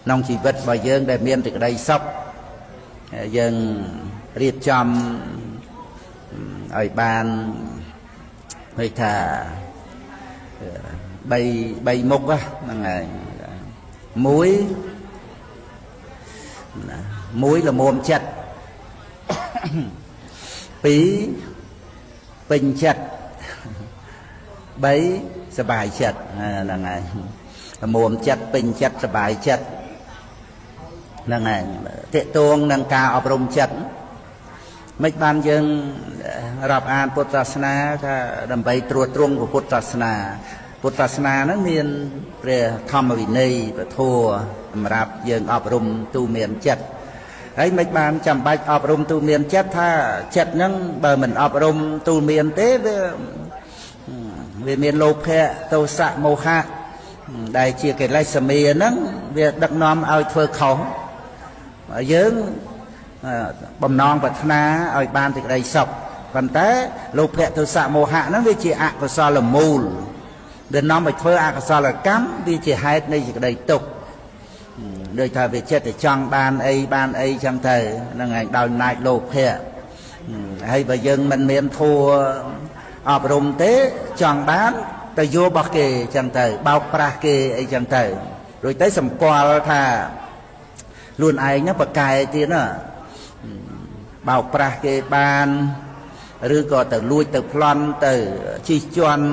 ក្នុងជីវិតរបស់យើងដែលមានសេចក្តីសុខយើងរៀបចំឲ្យបានដូចថា3មុខហ្នឹងហើយមួយមួយល្មមចិត្តពីរពេញចិត្ត3សบายចិត្តហ្នឹងហើយល្មមចិត្តពេញចិត្តសบายចិត្តហ្នឹងហើយតេតួងនឹងការអប់រំចិត្តមិនបានយើងរាប់អានពុទ្ធសាសនាថាដើម្បីត្រួតត្រងពុទ្ធសាសនាពុទ្ធសាសនាហ្នឹងមានព្រះធម្មវិន័យពធសម្រាប់យើងអប់រំទូមានចិត្តហើយមិនបានចាំបាច់អប់រំទូមានចិត្តថាចិត្តហ្នឹងបើមិនអប់រំទូមានទេវាមានលោភៈទោសៈមោហៈដែលជាកិលេសមាហ្នឹងវាដឹកនាំឲ្យធ្វើខុសយើងបំណងប្រាថ្នាឲ្យបានសេចក្តីសុខប៉ុន្តែលោភៈទោសៈមោហៈហ្នឹងវាជាអកុសលមូលដែលនាំឲ្យធ្វើអកុសលកម្មវាជាហេតុនៃសេចក្តីទុក្ខដូចថាវាចិត្តតែចង់បានអីបានអីចឹងទៅហ្នឹងឯងដោយអំណាចលោភៈហើយបើយើងមិនមានធัวអប់រំទេចង់បានទៅយករបស់គេចឹងទៅបោកប្រាស់គេអីចឹងទៅរួចទៅសម្គាល់ថាខ្លួនឯងហ្នឹងប្រកែទៀតណាបោកប្រាស់គេបានឬក៏ទៅលួចទៅប្លន់ទៅជិះជាន់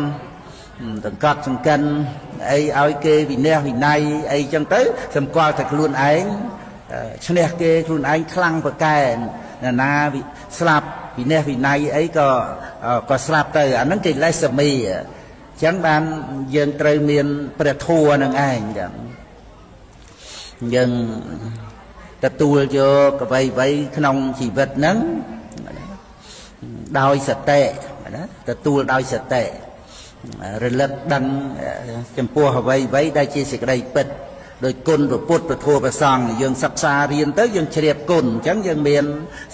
សង្កត់សង្កិនអីឲ្យគេវិន័យវិន័យអីចឹងទៅសម្គាល់តែខ្លួនឯងឈ្នះគេខ្លួនឯងខ្លាំងប្រកែណានាស្លាប់វិន័យវិន័យអីក៏ស្លាប់ទៅអាហ្នឹងកិលេសមីអញ្ចឹងបានយើងត្រូវមានព្រះធម៌នឹងឯងចឹងយើងទទួលយកអ្វីៗក្នុងជីវិតហ្នឹងដោយសតិណាទទួលដោយសតិរលឹកដឹងចំពោះអ្វីអ្វីដែលជាសេចក្តីពិតដោយគុណព្រះពុទ្ធព្រះធម៌ព្រះសង្ឃយើងសិក្សារៀនទៅយើងជ្រាបគុណអញ្ចឹងយើងមាន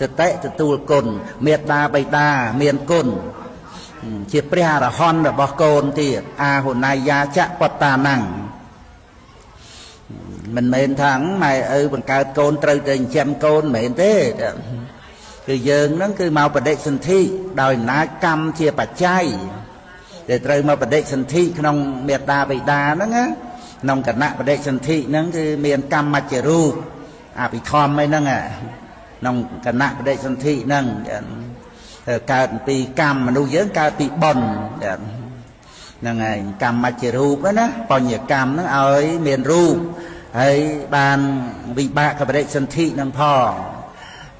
សតិទទួលគុណមេត្តាបិតាមានគុណជាព្រះអរហន្តរបស់កូនទៀតអាហុណយាចៈបត្តានំមិនមែនថាម៉ែឪបង្កើតកូនត្រូវតែចិញ្ចឹមកូនមិនមែនទេគឺយើងហ្នឹងគឺមកបដិសន្ធិដោយអំណាចកម្មជាបច្ច័យដែលត្រូវមកបដិសន្ធិក្នុងមេត្តាបិតាហ្នឹងណាក្នុងគណៈបដិសន្ធិហ្នឹងគឺមានកម្មមច្ចរូបអភិធម្មអីហ្នឹងក្នុងគណៈបដិសន្ធិហ្នឹងកើតពីកម្មមនុស្សយើងកើតពីបុណ្យហ្នឹងហើយកម្មមច្ចរូបណាបញ្ញកម្មហ្នឹងឲ្យមានរូបហើយបានវិបាកបដិសន្ធិនឹងផង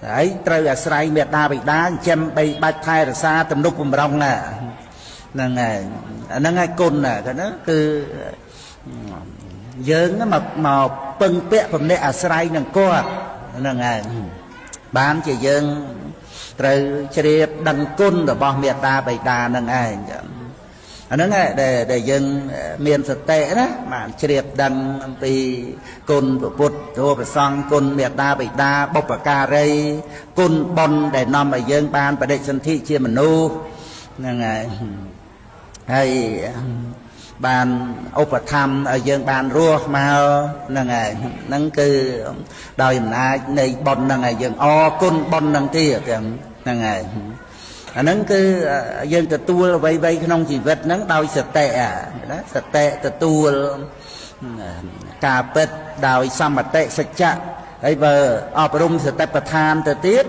ហើយត្រូវអាស្រ័យមេត្តាបិតាចិញ្ចឹមបីបាច់ថែរក្សាទំនុកបំរុងហ្នឹងហើយហ្នឹងហើយគុណណាគឺយើងមកពឹងពាក់ពំនាក់អាស្រ័យនឹងគាត់ហ្នឹងហើយបានជាយើងត្រូវជ្រាបដឹងគុណរបស់មេត្តាបិតានឹងឯងចឹងអាហ្នឹងឯងដែលយើងមានសតិណាបានជ្រាបដឹងអំពីគុណព្រះពុទ្ធធម៌ព្រះសង្ឃគុណមេត្តាបិតាបុព្វការីគុណបុណ្យដែលនាំឲ្យយើងបានបដិសន្ធិជាមនុស្សហ្នឹងហើយហើយបានឧបត្ថម្ភឲ្យយើងបានរស់មកហ្នឹងហើយហ្នឹងគឺដោយអំណាចនៃបុណ្យហ្នឹងហើយយើងអរគុណបុណ្យហ្នឹងទៀតហ្នឹងហើយអាហ្នឹងគឺយើងទទួលអ្វីៗក្នុងជីវិតហ្នឹងដោយសតិណាសតិទទួលការពិតដោយសមតិសច្ចៈហើយបើអប់រំសតិប្បដ្ឋានទៅទៀត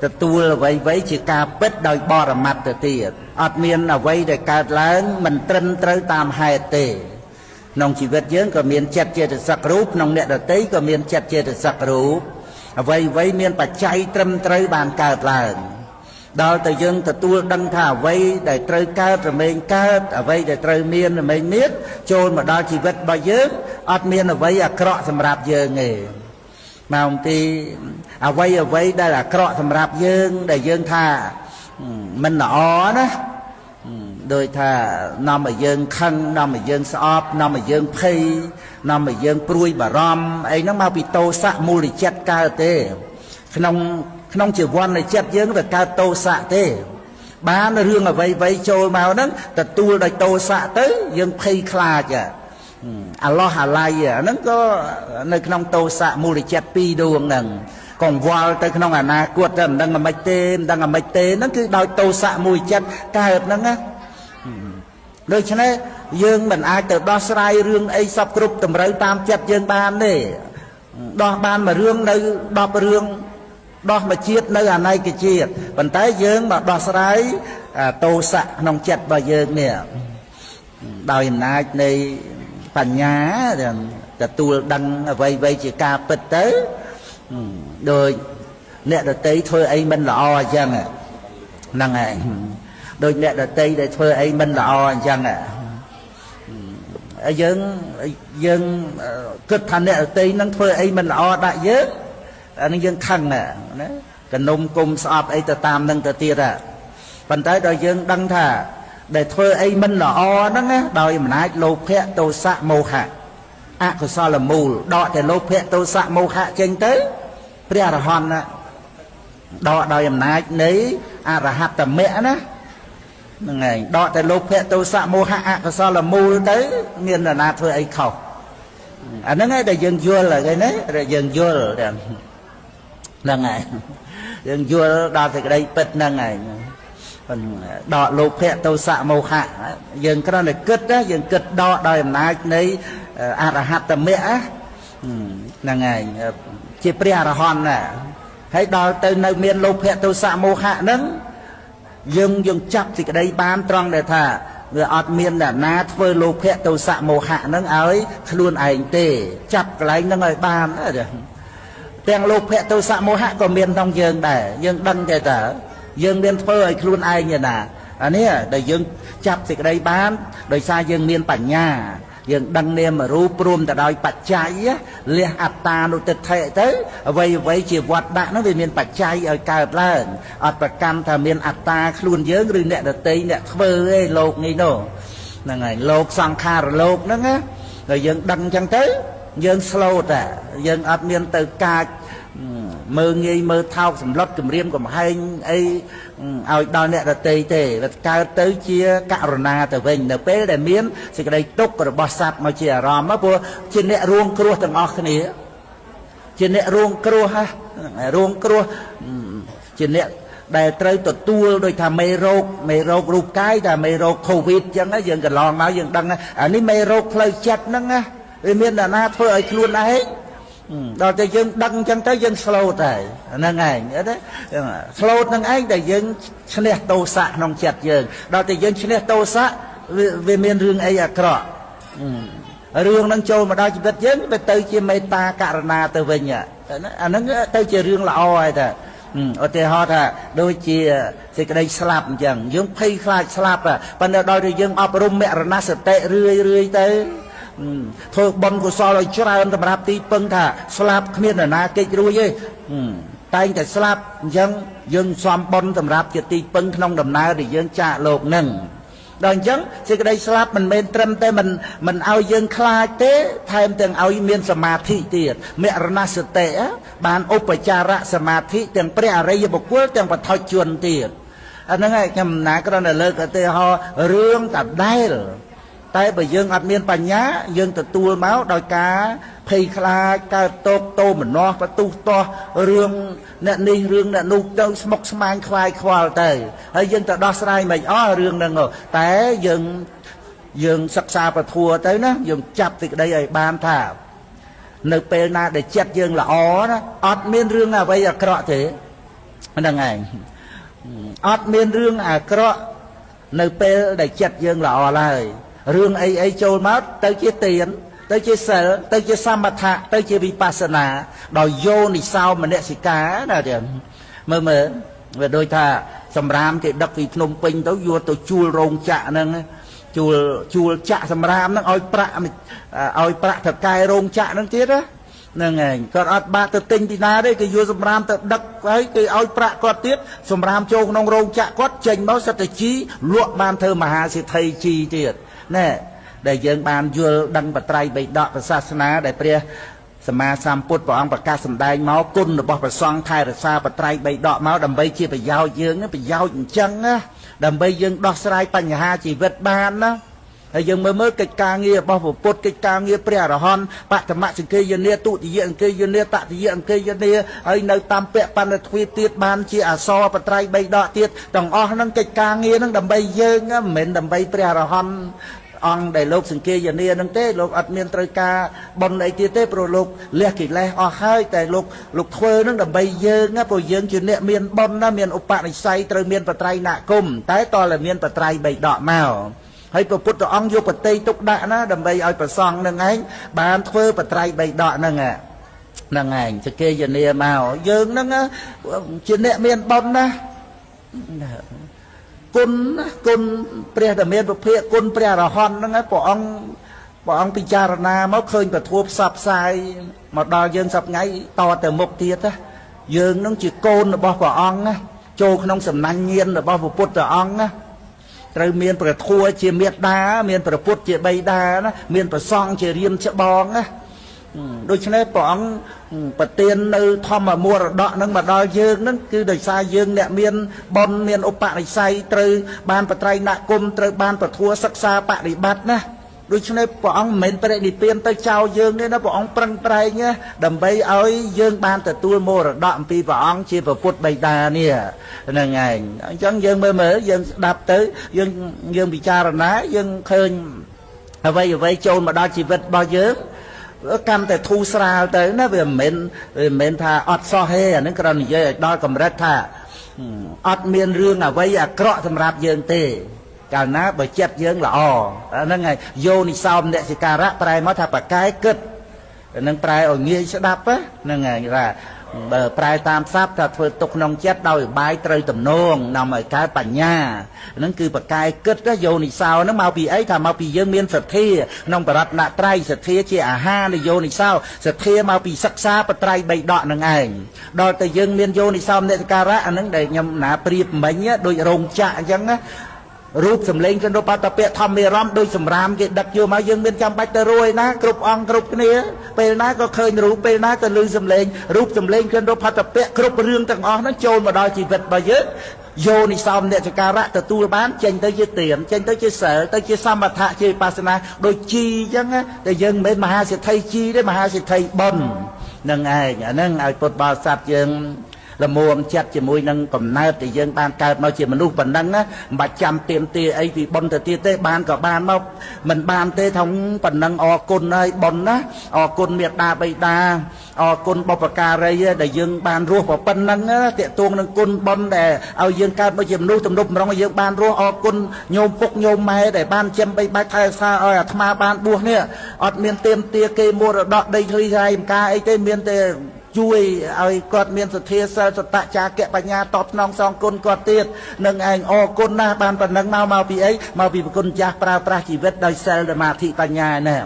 ទទួលអ្វីៗជាការពិតដោយបរមត្តទៅទៀតអត់មានអ្វីដែលកើតឡើងមិនត្រឹមត្រូវតាមហេតុទេក្នុងជីវិតយើងក៏មានចិត្តចេតសិករូបក្នុងអ្នកដទៃក៏មានចិត្តចេតសិករូបអ្វីៗមានបច្ច័យត្រឹមត្រូវបានកើតឡើងដល់តែយើងទទួលដឹងថាអ្វីដែលត្រូវកើតរមែងកើតអ្វីដែលត្រូវមានរមែងមានចូលមកដល់ជីវិតរបស់យើងអត់មានអ្វីអាក្រក់សម្រាប់យើងទេមកអំពីអ្វីអ្វីដែលអាក្រក់សម្រាប់យើងដែលយើងថាមិនល្អណាដោយថានាំឲ្យយើងខឹងនាំឲ្យយើងស្អប់នាំឲ្យយើងភ័យនាំឲ្យយើងព្រួយបារម្ភអីហ្នឹងមកពីទោសៈមូលចិត្តកើតទេក្នុងក្នុងជីវ័ននៃចិត្តយើងវាកើតទោសៈទេបានរឿងអ្វីៗចូលមកហ្នឹងទទួលដោយទោសៈទៅយើងភ័យខ្លាច អាឡោះអាល័យអាហ្នឹងក៏នៅក្នុងទោសៈមូលចិត្តពីរដួងហ្នឹងកង្វល់ទៅក្នុងអនាគតទៅមិនដឹងអាម៉េចទេមិនដឹងអាម៉េចទេហ្នឹងគឺដោយទោសៈមូលចិត្តកើតហ្នឹងណាដូច្នេះយើងមិនអាចទៅដោះស្រាយរឿងអីសពគ្រប់តម្រូវតាមចិត្តយើងបានទេដោះបានមួយរឿងនៅ10រឿងដោះមួយជាតិនៅអនេកជាតិប៉ុន្តែយើងមកដោះស្រាយទោសៈក្នុងចិត្តរបស់យើងនេះដោយអំណាចនៃបញ្ញាទទួលដឹងអ្វីៗជាការពិតទៅដោយអ្នកដតីធ្វើអីមិនល្អអញ្ចឹងហ្នឹងហើយដោយអ្នកដតីដែលធ្វើអីមិនល្អអញ្ចឹងយើងយើងគិតថាអ្នកដតីនឹងធ្វើអីមិនល្អដាក់យើងអានេះយើងខឹងណាកនំគុំស្អប់អីទៅតាមនឹងទៅទៀតប៉ុន្តែដល់យើងដឹងថាដែលធ្វើអីមិនល្អហ្នឹងណាដោយអំណាចលោភៈទោសៈមោហៈអកុសលមូលដកតែលោភៈទោសៈមោហៈចេញទៅព្រះអរហន្តណាដកដោយអំណាចនៃអរហត្តមគ្គណាហ្នឹងឯងដកតែលោភៈទោសៈមោហៈអកុសលមូលទៅមាននរណាធ្វើអីខុសអាហ្នឹងឯងដែលយើងយល់ហើយណាយើងយល់ហ្នឹងឯងយើងយល់ដល់សេចក្តីពិតហ្នឹងឯងដកលោភៈទោសៈមោហៈយើងគ្រាន់តែគិតណាយើងគិតដកដោយអំណាចនៃអរហត្តមគ្គហ្នឹងឯងជាព្រះអរហន្តណាហើយដល់ទៅនៅមានលោភៈទោសៈមោហៈហ្នឹងយើងចាប់សេចក្តីបានត្រង់ដែលថាវាអត់មានអ្នកណាធ្វើលោភៈទោសៈមោហៈហ្នឹងឲ្យខ្លួនឯងទេចាប់កន្លែងហ្នឹងឲ្យបានទាំងលោភៈទោសៈមោហៈក៏មានក្នុងយើងដែរយើងដឹងទេតើយើងមានធ្វើឲ្យខ្លួនឯងទេណាអានេះដែលយើងចាប់សេចក្តីបានដោយសារយើងមានបញ្ញាយើងដឹងនាមរូបព្រមទៅដោយបច្ច័យលះអត្តានុទិដ្ឋិទៅអ្វីអ្វីជាវត្តដាក់នោះវាមានបច្ច័យឲ្យកើតឡើងអត់ប្រកាន់ថាមានអត្តាខ្លួនយើងឬអ្នកដទៃអ្នកធ្វើឯងលោកនេះនោះហ្នឹងហើយលោកសង្ខារលោកហ្នឹងណាដល់យើងដឹងអញ្ចឹងទៅយើងស្លូតយើងអត់មានទៅកាចមើងងាយមើលថោកសម្លុតគម្រាមកំហែងអីឲ្យដល់អ្នកដទៃទេវាកើតទៅជាករណាទៅវិញនៅពេលដែលមានសេចក្តីទុក្ខរបស់សត្វមកជាអារម្មណ៍ព្រោះជាអ្នករួងគ្រោះទាំងអស់គ្នាជាអ្នករួងគ្រោះហ่ะរួងគ្រោះជាអ្នកដែលត្រូវទទួលដោយថាមេរោគរូបកាយតែមេរោគ Covid អញ្ចឹងយើងកន្លងមកយើងដឹងអានេះមេរោគផ្លូវចិត្តហ្នឹងណាវាមានអ្នកណាធ្វើឲ្យខ្លួនឯងដល់តែយើងដឹងអញ្ចឹងទៅយើងស្លូតហើយហ្នឹងឯងទេស្លូតហ្នឹងឯងដែលយើងឈ្នះទោសៈក្នុងចិត្តយើងដល់តែយើងឈ្នះទោសៈវាមានរឿងអីអាក្រក់រឿងហ្នឹងចូលមកដល់ជីវិតយើងវាទៅជាមេត្តាករណាទៅវិញអាហ្នឹងទៅជារឿងល្អហើយតាឧទាហរណ៍ថាដូចជាសេចក្តីស្លាប់អញ្ចឹងយើងភ័យខ្លាចស្លាប់ប៉ុន្តែដល់តែយើងអប់រំមរណសតិរឿយរឿយទៅធ្វើបុណ្យកុសលឲ្យច្រើនសម្រាប់ទីពឹងថាស្លាប់គ្មាននរណាគេចរួចទេតែងតែស្លាប់អញ្ចឹងយើងសំបុណ្យសម្រាប់ជាទីពឹងក្នុងដំណើរដែលយើងចាកលោកនឹងដល់អញ្ចឹងសេចក្តីស្លាប់មិនមែនត្រឹមតែមិនឲ្យយើងខ្លាចទេថែមទាំងឲ្យមានសមាធិទៀតមរណសតិបានឧបចារសមាធិទាំងព្រះអរិយបុគ្គលទាំងបឋិជនទៀតអាហ្នឹងឯងខ្ញុំណាគ្រាន់តែលើកឧទាហរណ៍រឿងតដែលតែបើយើងអត់មានបញ្ញាយើងទទួលមកដោយការភ័យខ្លាចកើតទុក្ខទោមនស្សបន្ទុះទាស់រឿងអ្នកនេះរឿងអ្នកនោះទៅស្មុគស្មាញខ្វាយខ្វល់ទៅហើយយើងទៅដោះស្រាយមិនអស់រឿងហ្នឹងតែយើងសិក្សាពធទៅណាយើងចាប់សេចក្តីឲ្យបានថានៅពេលណាដែលចិត្តយើងល្អណាអត់មានរឿងអ្វីអាក្រក់ទេហ្នឹងឯងអត់មានរឿងអាក្រក់នៅពេលដែលចិត្តយើងល្អឡើយរឿងអីអីចូលមកទៅជាទានទៅជាសិលទៅជាសមថៈទៅជាវិបស្សនាដោយយោនិសោមនសិកាណាទៀតមើលមើលវាដូចថាសម្រាមគេដឹកពីភ្នំពេញទៅយកទៅជួលរោងចក្រហ្នឹងជួលចាក់សម្រាមហ្នឹងឲ្យប្រាក់ថកែរោងចក្រហ្នឹងទៀតណាហ្នឹងឯងគាត់អត់បាក់ទៅទិញពីណាទេគេយកសម្រាមទៅដឹកហើយគេឲ្យប្រាក់គាត់ទៀតសម្រាមចូលក្នុងរោងចក្រគាត់ចេញមកសិតតែជីលក់បានធ្វើមហាសេដ្ឋីជីទៀតណែដែលយើងបានយល់ដឹងបត្រៃបិដកសាសនាដែលព្រះសម្មាសម្ពុទ្ធព្រះអង្គប្រកាសសម្ដែងមកគុណរបស់ព្រះសង្ឃថែរក្សាបត្រៃបិដកមកដើម្បីជាប្រយោជន៍យើងប្រយោជន៍អញ្ចឹងណាដើម្បីយើងដោះស្រាយបញ្ហាជីវិតបានណា ហើយយើងមើលមើលកិច្ចការងាររបស់ពុទ្ធកិច្ចការងារព្រះអរហន្តបតមសង្កេយនាទុតិយអង្គេយនាតតិយអង្គេយនាហើយនៅតាមពៈបណ្ឌទ្វីបទៀតបានជាអសរបត្រៃបីដកទៀតទាំងអស់ហ្នឹងកិច្ចការងារហ្នឹងដើម្បីយើងមិនមែនដើម្បីព្រះអរហន្តអង្គដែលលោកសង្គាយនានឹងទេលោកអត់មានត្រូវការបុណ្យអីទៀតទេព្រោះលោកលះកិលេសអស់ហើយតែលោកលោកធ្វើនឹងដើម្បីយើងណាព្រោះយើងជាអ្នកមានបុណ្យណាមានឧបនិស្ស័យត្រូវមានបត្រៃណគមតែតើមានបត្រៃបីដកមកហើយព្រះពុទ្ធអង្គយកបតីទុកដាក់ណាដើម្បីឲ្យប្រសង់នឹងឯងបានធ្វើបត្រៃបីដកហ្នឹងហ្នឹងឯងសង្គាយនាមកយើងហ្នឹងជាអ្នកមានបុណ្យណាគុណគុណព្រះដែលមានពភៈគុណព្រះអរហន្តហ្នឹងព្រះអង្គព្រះអង្គពិចារណាមកឃើញពធផ្សព្វផ្សាយមកដល់យើងសប្ងៃតទៅមុខទៀតណាយើងនឹងជាកូនរបស់ព្រះអង្គណាចូលក្នុងសំណាញ់ញាណរបស់ព្រះពុទ្ធអង្គណាត្រូវមានព្រះធម៌ជាមេត្តាមានព្រះពុទ្ធជាបិតាណាមានព្រះសង្ឃជារៀមច្បងណាដូច្នេះព្រះអង្គប្រទាននៅធម្មមរតកនឹងមកដល់យើងនឹងគឺដោយសារយើងអ្នកមានបុណ្យមានឧបនិស្ស័យត្រូវបានបត្រៃណគមត្រូវបានពធសិក្សាបប្រតិបត្តិណាដូច្នេះព្រះអង្គមិនមែនបរិនិព្វានទៅចោលយើងទេណាព្រះអង្គប្រឹងប្រែងដើម្បីឲ្យយើងបានទទួលមរតកអំពីព្រះអង្គជាព្រះពុទ្ធបិតានេះហ្នឹងឯងអញ្ចឹងយើងមើលមើលយើងស្ដាប់ទៅយើងយើងពិចារណាយើងឃើញអ្វីអ្វីចូលមកដល់ជីវិតរបស់យើងកាន់តែធូរស្រាលទៅណាវាមិនមែនថាអត់សោះទេអានឹងគ្រាន់និយាយឲ្យដល់កម្រិតថាអត់មានរឿងអ្វីអាក្រក់សម្រាប់យើងទេកាលណាបើចិត្តយើងល្អហ្នឹងហើយយោនិសោមនសិការៈប្រែមកថាបកែគិតនឹងប្រែឲ្យងាយស្ដាប់ហ្នឹងហើយថាបើប្រែតាមស័ព្ទថាធ្វើទុកក្នុងចិត្តដោយឧបាយត្រូវទំនងនាំឲ្យកើតបញ្ញាហ្នឹងគឺបកែគិតយោនិសោហ្នឹងមកពីអីថាមកពីយើងមានសទ្ធាក្នុងបរតនត្រ័យសទ្ធាជាអាហារនៃយោនិសោសទ្ធាមកពីសិក្សាបត្រៃបីដកនឹងឯងដល់តែយើងមានយោនិសោមនសិការៈអាហ្នឹងដែលខ្ញុំណាប្រៀបមិញដូចរោងចក្រអញ្ចឹងណារូបសម្លេងកិនរូបអត្តពៈធម្មរមដូចសម្រាមគេដឹកយកមកយើងមានចាំបាច់ទៅរួយណាគ្រប់អង្គគ្រប់គ្នាពេលណាក៏ឃើញរូបពេលណាក៏ឮសម្លេងរូបសម្លេងកិនរូបអត្តពៈគ្រប់រឿងទាំងអស់ហ្នឹងចូលមកដល់ជីវិតរបស់យើងយោនិសោមនសិការៈទទួលបានចេញទៅជាទានចេញទៅជាសិលទៅជាសមថៈជាវិបស្សនាដូចជីអញ្ចឹងតែយើងមិនមែនមហាសេដ្ឋីជីទេមហាសេដ្ឋីបុណ្យនឹងឯងអាហ្នឹងឲ្យពុទ្ធបរិស័ទយើងលមួមចិត្តជាមួយនឹងកំណើតដែលយើងបានកើតមកជាមនុស្សប៉ុណ្ណឹងណាមិនបាច់ចាំទៀមទាអីពីបុណ្យទៅទៀតទេបានក៏បានមកមិនបានទេថងប៉ុណ្ណឹងអរគុណហើយបុណ្យណាអរគុណមេត្តាបិតាអរគុណបុព្វការីដែលយើងបានរស់ប៉ុណ្ណឹងតាកទួងនឹងគុណបុណ្យដែលឲ្យយើងកើតមកជាមនុស្សទំនុកម្រងឲ្យយើងបានរស់អរគុណញោមពុកញោមម៉ែដែលបានចិញ្ចឹមបីបាច់ថែរក្សាឲ្យអាត្មាបានបួសនេះអត់មានទៀមទាគេមរតកដីធ្លីស្រែចម្ការអីទេមានតែជួយឲ្យគាត់មានសទ្ធាសិលសតចាគៈបញ្ញាតបស្នងសងគុណគាត់ទៀតនឹងឯងអរគុណណាស់បានប៉ុណ្ណឹងមកមកពីអីមកពីប្រគុណចាស់ប្រើប្រាស់ជីវិតដោយសិលសមាធិបញ្ញាណា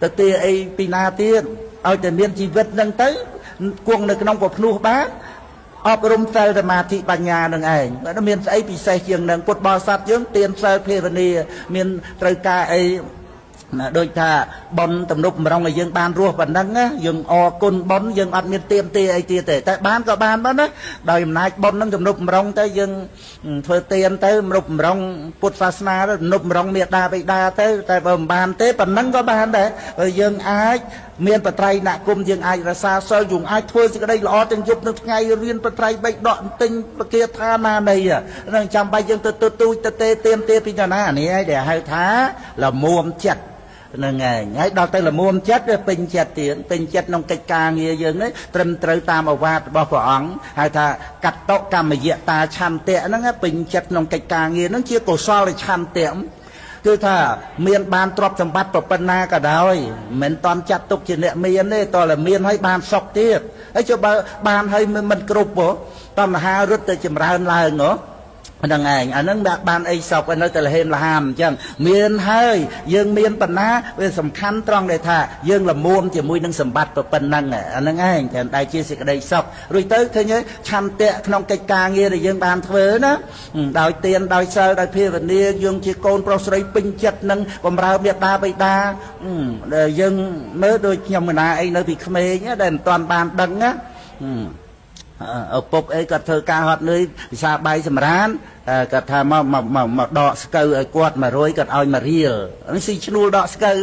ទៅទាអីពីណាទៀតឲ្យតែមានជីវិតនឹងទៅគង់នៅក្នុងពភ្នោះបានអប់រំសិលសមាធិបញ្ញានឹងឯងមានស្អីពិសេសជាងនឹងពុទ្ធបរិស័ទយើងទានសិលភាវនាមានត្រូវការអីដូចថាប៉ុនទំនុកម្រងឲ្យយើងបានរស់ប៉ុណ្ណឹងណាយើងអរគុណប៉ុនយើងអត់មានទៀមទាអីទៀតទេតែបានក៏បានប៉ុណ្ណាដោយអំណាចប៉ុនហ្នឹងទំនុកម្រងទៅយើងធ្វើទានទៅទំនុកម្រងពុទ្ធសាសនាទៅទំនុកម្រងមេដាបិតាទៅតែបើមិនបានទេប៉ុណ្ណឹងក៏បានដែរបើយើងអាចមានបត្រៃណគមយើងអាចរក្សាសិលយើងអាចធ្វើសេចក្តីល្អទាំងយប់ទាំងថ្ងៃរៀនបត្រៃបីដកទិញពគាថាណានៃហ្នឹងចាំបាច់យើងទៅទទូចទៅទេទៀមទាពីណានេះឯងដែលហៅថាលមួមចិត្តហ្នឹងឯងហើយដល់ទៅលមួមចិត្តវាពេញចិត្តទៀតពេញចិត្តក្នុងកិច្ចការងារយើងនេះត្រឹមត្រូវតាមឱវាទរបស់ព្រះអង្គហៅថាកត្តកម្មយតាឆន្ទៈហ្នឹងពេញចិត្តក្នុងកិច្ចការងារហ្នឹងជាកុសលឆន្ទៈគឺថាមានបានទ្រព្យសម្បត្តិប៉ុណ្ណាក៏ដោយមិនតន់ចាត់ទុកជាអ្នកមានទេតើតែមានហើយបានសុខទៀតហើយចុះបើបានហើយមិនគ្រប់ហ៎តណ្ហារត់ទៅចម្រើនឡើងហ៎ហ្នឹងឯងអាហ្នឹងបានអីសពនៅតែលហេមលហាមអញ្ចឹងមានហើយយើងមានបណ្ណាវាសំខាន់ត្រង់ដែលថាយើងលមួមជាមួយនឹងសម្បត្តិប៉ុណ្ណឹងអាហ្នឹងឯងតែតែជាសេចក្តីសុខរួចទៅឃើញឆន្ទៈក្នុងកិច្ចការងារដែលយើងបានធ្វើណាដោយទានដោយសិលដោយភាវនាយើងជាកូនប្រុសស្រីពេញចិត្តនឹងបំរើមេត្តាបិតាដែលយើងមើលដូចខ្ញុំកណាអីនៅពីក្មេងដែលមិនទាន់បានដឹងណាឪពុកអីគាត់ធ្វើការហត់នឿយពិសាបាយសម្រាន គាត់ថាមកមកមកដកស្កូវឲ្យគាត់100គាត់ឲ្យ1រៀលហ្នឹងស៊ីឈ្នួលដកស្កូវ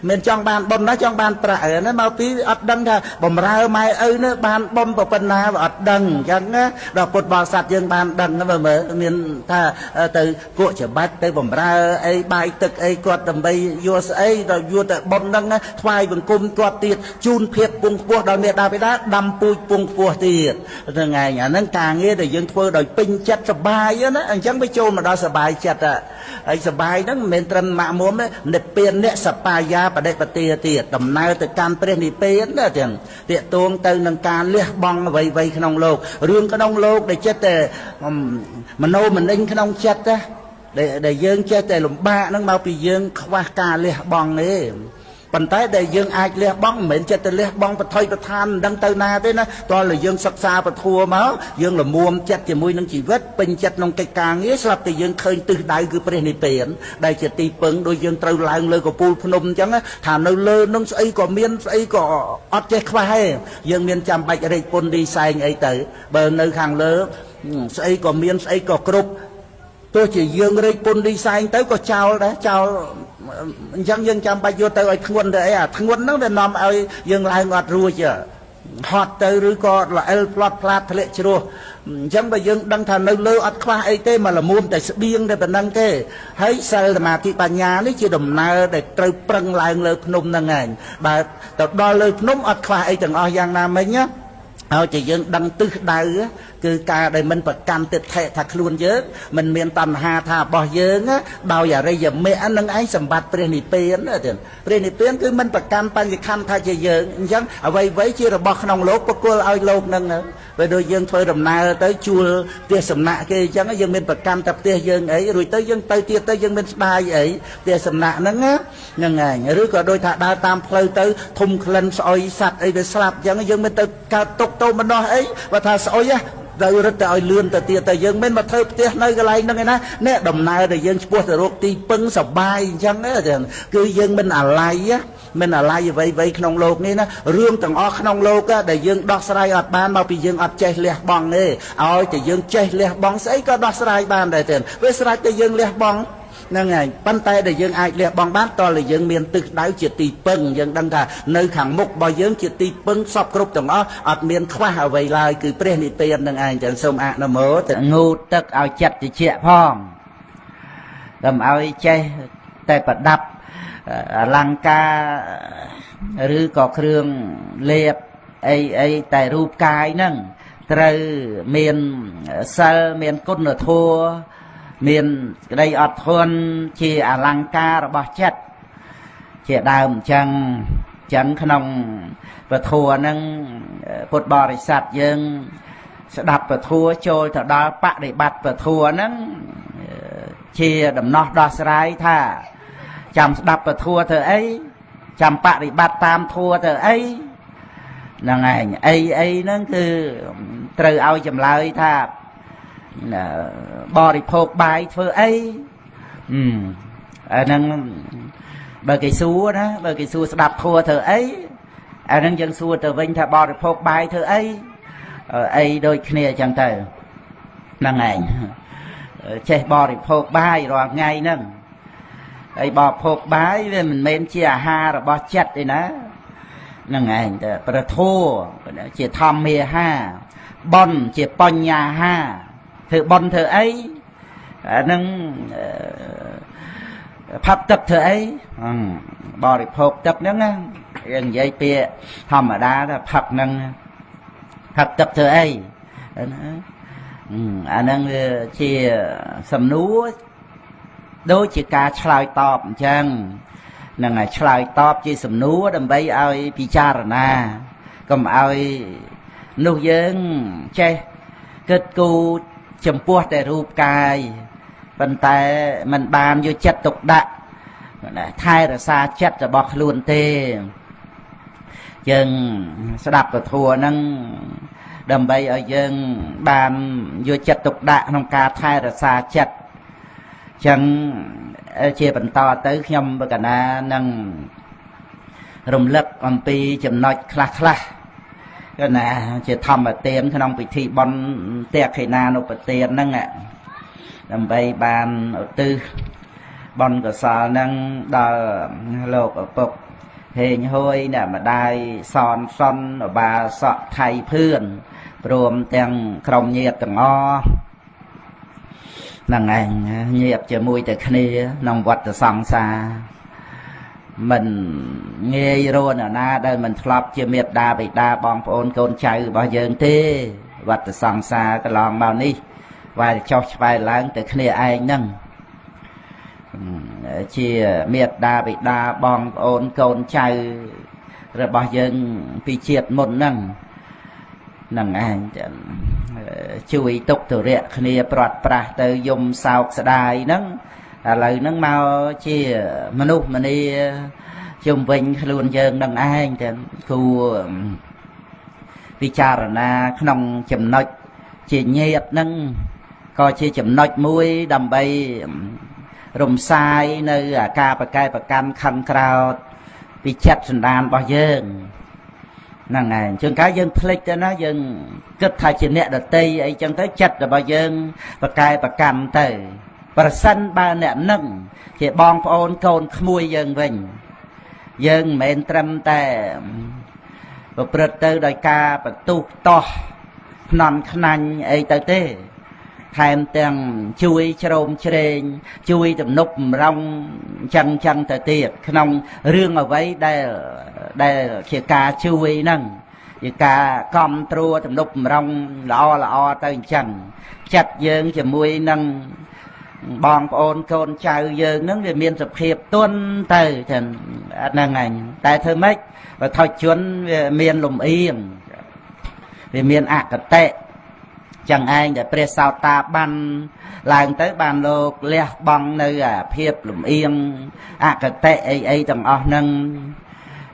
មិនចង់បានបុណ្យណាចង់បានប្រាក់ណាមកពីអត់ដឹងថាបំរើម៉ែឪនេះបានបុណ្យប៉ុណ្ណាអត់ដឹងអញ្ចឹងណាដល់ពុទ្ធបរិស័ទយើងបានដឹងមើលមើលមានថាទៅគក់ច្បាច់ទៅបំរើអីបាយទឹកអីគាត់ដើម្បីយកស្អីដល់យកតែបុណ្យហ្នឹងថ្វាយបង្គំគាត់ទៀតជូនភាពពងខ្ពស់ដល់មេដាបិតាដាំពូជពងខ្ពស់ទៀតហ្នឹងឯងអាហ្នឹងការងារដែលយើងធ្វើដោយពេញចិត្តសប្បាយណាអញ្ចឹងវាចូលមកដល់សបាយចិត្តហើយសបាយហ្នឹងមិនមែនត្រឹមម៉ាក់មុំទេនិព្វានអ្នកសបាយយាបដិបទាទៀតដំណើរទៅកាន់ព្រះនិព្វានណាចឹងទាក់ទងទៅនឹងការលះបង់អ្វីៗក្នុងលោករឿងក្នុងលោកដែលចិត្តតែមโนមនិញក្នុងចិត្តណាដែលយើងចេះតែលំបាកហ្នឹងមកពីយើងខ្វះការលះបង់ទេប៉ុន្តែដែលយើងអាចលះបង់មិនមែនចិត្តទៅលះបង់បថុយប្រឋានមិនដឹងទៅណាទេណាតោះតែយើងសិក្សាពធមកយើងលមួមចិត្តជាមួយនឹងជីវិតពេញចិត្តក្នុងកិច្ចការងារស្រាប់តែយើងឃើញទិសដៅគឺព្រះនិព្វានដែលជាទីពឹងដូចយើងត្រូវឡើងលើកំពូលភ្នំអញ្ចឹងថានៅលើនឹងស្អីក៏មានស្អីក៏អត់ចេះខ្វះទេយើងមានចាំបាច់រែកពុនឌីសែងអីទៅបើនៅខាងលើស្អីក៏មានស្អីក៏គ្រប់ទោះជាយើងរែកពុនឌីសែងទៅក៏ចោលដែរចោលអញ្ចឹងយើងចាំបាច់យកទៅឲ្យធ្ងន់ទៅអីអាធ្ងន់ហ្នឹងវានាំឲ្យយើងឡើងអត់រួចហត់ទៅឬក៏ល្អិលផ្្លាត់ផ្លាតធ្លាក់ជ្រោះអញ្ចឹងបើយើងដឹងថានៅលើអត់ខ្វះអីទេមកល្មមតែស្បៀងតែប៉ុណ្្នឹងទេហើយសិលសមាធិបញ្ញានេះជាដំណើរដែលត្រូវប្រឹងឡើងលើភ្នំហ្នឹងឯងបើទៅដល់លើភ្នំអត់ខ្វះអីទាំងអស់យ៉ាងណាមិញណាហើយជាយើងដឹងទិសដៅគឺការដែលមិនប្រកាន់ទិដ្ឋិថាខ្លួនយើងមិនមានតណ្ហាថារបស់យើងដោយអរិយមគ្គនឹងឯងសម្បត្តិព្រះនិព្វានទៀតព្រះនិព្វានគឺមិនប្រកាន់បញ្ញខណ្ឌថាជាយើងអញ្ចឹងអ្វីៗជារបស់ក្នុងលោកប្រគល់ឲ្យលោកនឹងពេលដូចយើងធ្វើដំណើរទៅជួលផ្ទះសំណាក់គេអញ្ចឹងយើងមានប្រកាន់តែផ្ទះយើងអីរួចទៅយើងទៅទៀតទៅយើងមានស្ដាយអីផ្ទះសំណាក់ហ្នឹងហ្នឹងឯងឬក៏ដូចថាដើរតាមផ្លូវទៅធំក្លិនស្អុយសัตว์អីវាស្លាប់អញ្ចឹងយើងមានទៅកើតទុកទោមនោះអីបើថាស្អុយទៅរត់ទៅឲ្យលឿនទៅទៀតតែយើងមិនមកធ្វើផ្ទះនៅកន្លែងហ្នឹងឯណានេះដំណើរដែលយើងឆ្ពោះទៅរកទីពឹងសបាយអញ្ចឹងគឺយើងមិនអាល័យមិនអាល័យអ្វីៗក្នុងលោកនេះណារឿងទាំងអស់ក្នុងលោកដែលយើងដោះស្រាយអត់បានមកពីយើងអត់ចេះលះបង់ទេឲ្យតែយើងចេះលះបង់ស្អីក៏ដោះស្រាយបានដែរទេវាស្រេចតែយើងលះបង់ហ្នឹងហើយប៉ុន្តែដែលយើងអាចលះបង់បានតើយើងមានទិសដៅជាទីពឹងយើងដឹងថានៅខាងមុខរបស់យើងជាទីពឹងសពគ្រប់ទាំងអស់អត់មានខ្វះអ្វីឡើយគឺព្រះនិព្វាននឹងឯងចឹងសូមអនុមោទនា ងូតទឹកឲ្យចិត្តតិចផងកុំឲ្យចេះតែប្រដាប់អលង្ការឬក៏គ្រឿងលេបអីអីតែរូបកាយហ្នឹងត្រូវមានសិលមានគុណធម៌មានក្តីអត់ធន់ជាអលង្ការរបស់ចិត្តជាដើមអញ្ចឹងក្នុងពធហ្នឹងពុទ្ធបរិស័ទយើងស្ដាប់ពធចូលទៅដល់បដិបត្តិពធហ្នឹងជាដំណោះដោះស្រាយថាចាំស្ដាប់ពធធ្វើអីចាំបដិបត្តិតាមធัวធ្វើអីហ្នឹងឯងអីអីហ្នឹងគឺត្រូវឲ្យចម្លើយថាបរិភោគបាយធ្វើអីអាហ្នឹងបើគេសួរណាបើគេសួរស្ដាប់ធัวធ្វើអីអាហ្នឹងយើងសួរទៅវិញថាបរិភោគបាយធ្វើអីអីដូចគ្នាអញ្ចឹងទៅហ្នឹងឯងចេះបរិភោគបាយរាល់ថ្ងៃហ្នឹងហើយបរិភោគបាយវាមិនមែនជាអាហាររបស់ចិត្តទេណាហ្នឹងឯងតែព្រះធម៌ជាធម្មាហាបុណ្យជាបញ្ញាហាធ្វើបុណ្យធ្វើអីអាហ្នឹងផាប់ទឹកធ្វើអីបរិភោគទឹកហ្នឹងណាយើងនិយាយពាក្យធម្មតាថាផឹកហ្នឹងផឹកទឹកធ្វើអីណាអាហ្នឹងវាជាសំណួរដូចជាការឆ្លើយតបអញ្ចឹងហ្នឹងហើយឆ្លើយតបជាសំណួរដើម្បីឲ្យពិចារណាកុំឲ្យនោះយើងចេះគិតគូរចំពោះតែរូបកាយប៉ុន្តែมันបានយកចិត្តទុកដាក់ថែរក្សាចិត្តរបស់ខ្លួនទេយើងស្ដាប់ពធហ្នឹងដើម្បីឲ្យយើងបានយកចិត្តទុកដាក់ក្នុងការថែរក្សាចិត្តចឹងជាបន្តទៅខ្ញុំបកណានឹងរំលឹកអំពីចំណុចខ្លះខ្លះកណាជាធម្មទានក្នុងពិធីបុណ្យតេខិណានុបទានហ្នឹង ដើម្បីបានឧទ្ទិសបុណ្យកុសលនឹងដល់លោកឪពុកហេងហួយអ្នកម្ដាយសនសុនឧបាសកថៃភឿនព្រមទាំងក្រុមញាតិទាំងអស់ហ្នឹងឯងញាតិជាមួយតែគ្នាក្នុងវដ្តសង្សារមិនងាយរស់នរណាដែលមិនធ្លាប់ជាមេត្តាបិតាបងប្អូនកូនចៅរបស់យើងទេវដ្តសង្សារកន្លងមកនេះវ៉ែចុះឆ្វែឡើងទៅគ្នាឯងហ្នឹងជាមេត្តាបិតាបងប្អូនកូនចៅរបស់យើងពីជាតិមុនហ្នឹងហ្នឹងឯងជួយទុកទរៈគ្នាប្រត់ប្រាស់ទៅយំសោកស្ដាយហ្នឹងឥឡូវហ្នឹងមកជាមនុស្សម្នាជុំវិញខ្លួនយើងនឹងឯងតែគួរពិចារណាក្នុងចំណុចជាញាតិហ្នឹងក៏ជាចំណុចមួយដើម្បីរំសាយនៅអាការប្រកែប្រកាន់ខឹងក្រោធពីចិត្តសន្តានរបស់យើងហ្នឹងឯងជួនកាលយើងភ្លេចទៅណាយើងគិតថាជាអ្នកដតីអីចឹងទៅចិត្តរបស់យើងប្រកែប្រកាន់ទៅប្រសិនបើអ្នកនឹងជាបងប្អូនកូនក្មួយយើងវិញយើងមិនមែនត្រឹមតែប្រព្រឹត្តទៅដោយការបន្ទុះតោះភ្នន់ខ្នាញ់អីទៅទេថែមទាំងជួយជ្រោមជ្រែងជួយទំនប់បំរុងចឹងចឹងទៅទៀតក្នុងរឿងអ្វីដែលជាការជួយហ្នឹងជាការកំត្រួទំនប់បំរុងល្អល្អទៅអញ្ចឹងចិត្តយើងជាមួយនឹងបងប្អូនកូនចៅយើងហ្នឹងវាមានសភាពទន់ទៅចឹងហ្នឹងឯងតែធ្វើម៉េចបើថោជនវាមានលំអៀងវាមានអគតិចឹងឯងដែលព្រះសោតាបានឡើងទៅបានលោកលះបង់នៅអាភាពលំអៀងអគតិអីអីទាំងអស់ហ្នឹង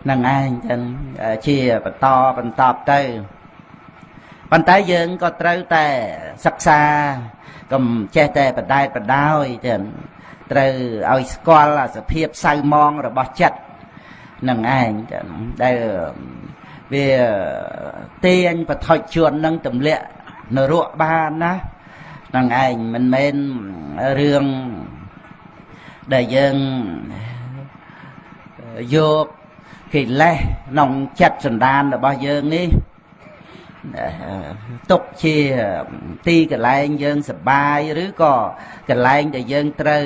ហ្នឹងឯងចឹងជាបន្តបន្តទៅប៉ុន្តែយើងក៏ត្រូវតែសិក្សាកុំចេះតែបដែតបដោយចឹងត្រូវឲ្យស្គាល់សភាពសៅមងរបស់ចិត្តនឹងឯងចឹងដែលវាទាញបថុជននឹងទម្លាក់នរកបានណានឹងឯងមិនមែនរឿងដែលយើងយកកិលេសក្នុងចិត្តសន្តានរបស់យើងនេះទុកជាទីកន្លែងយើងសប្បាយឬក៏កន្លែងដែលយើងត្រូវ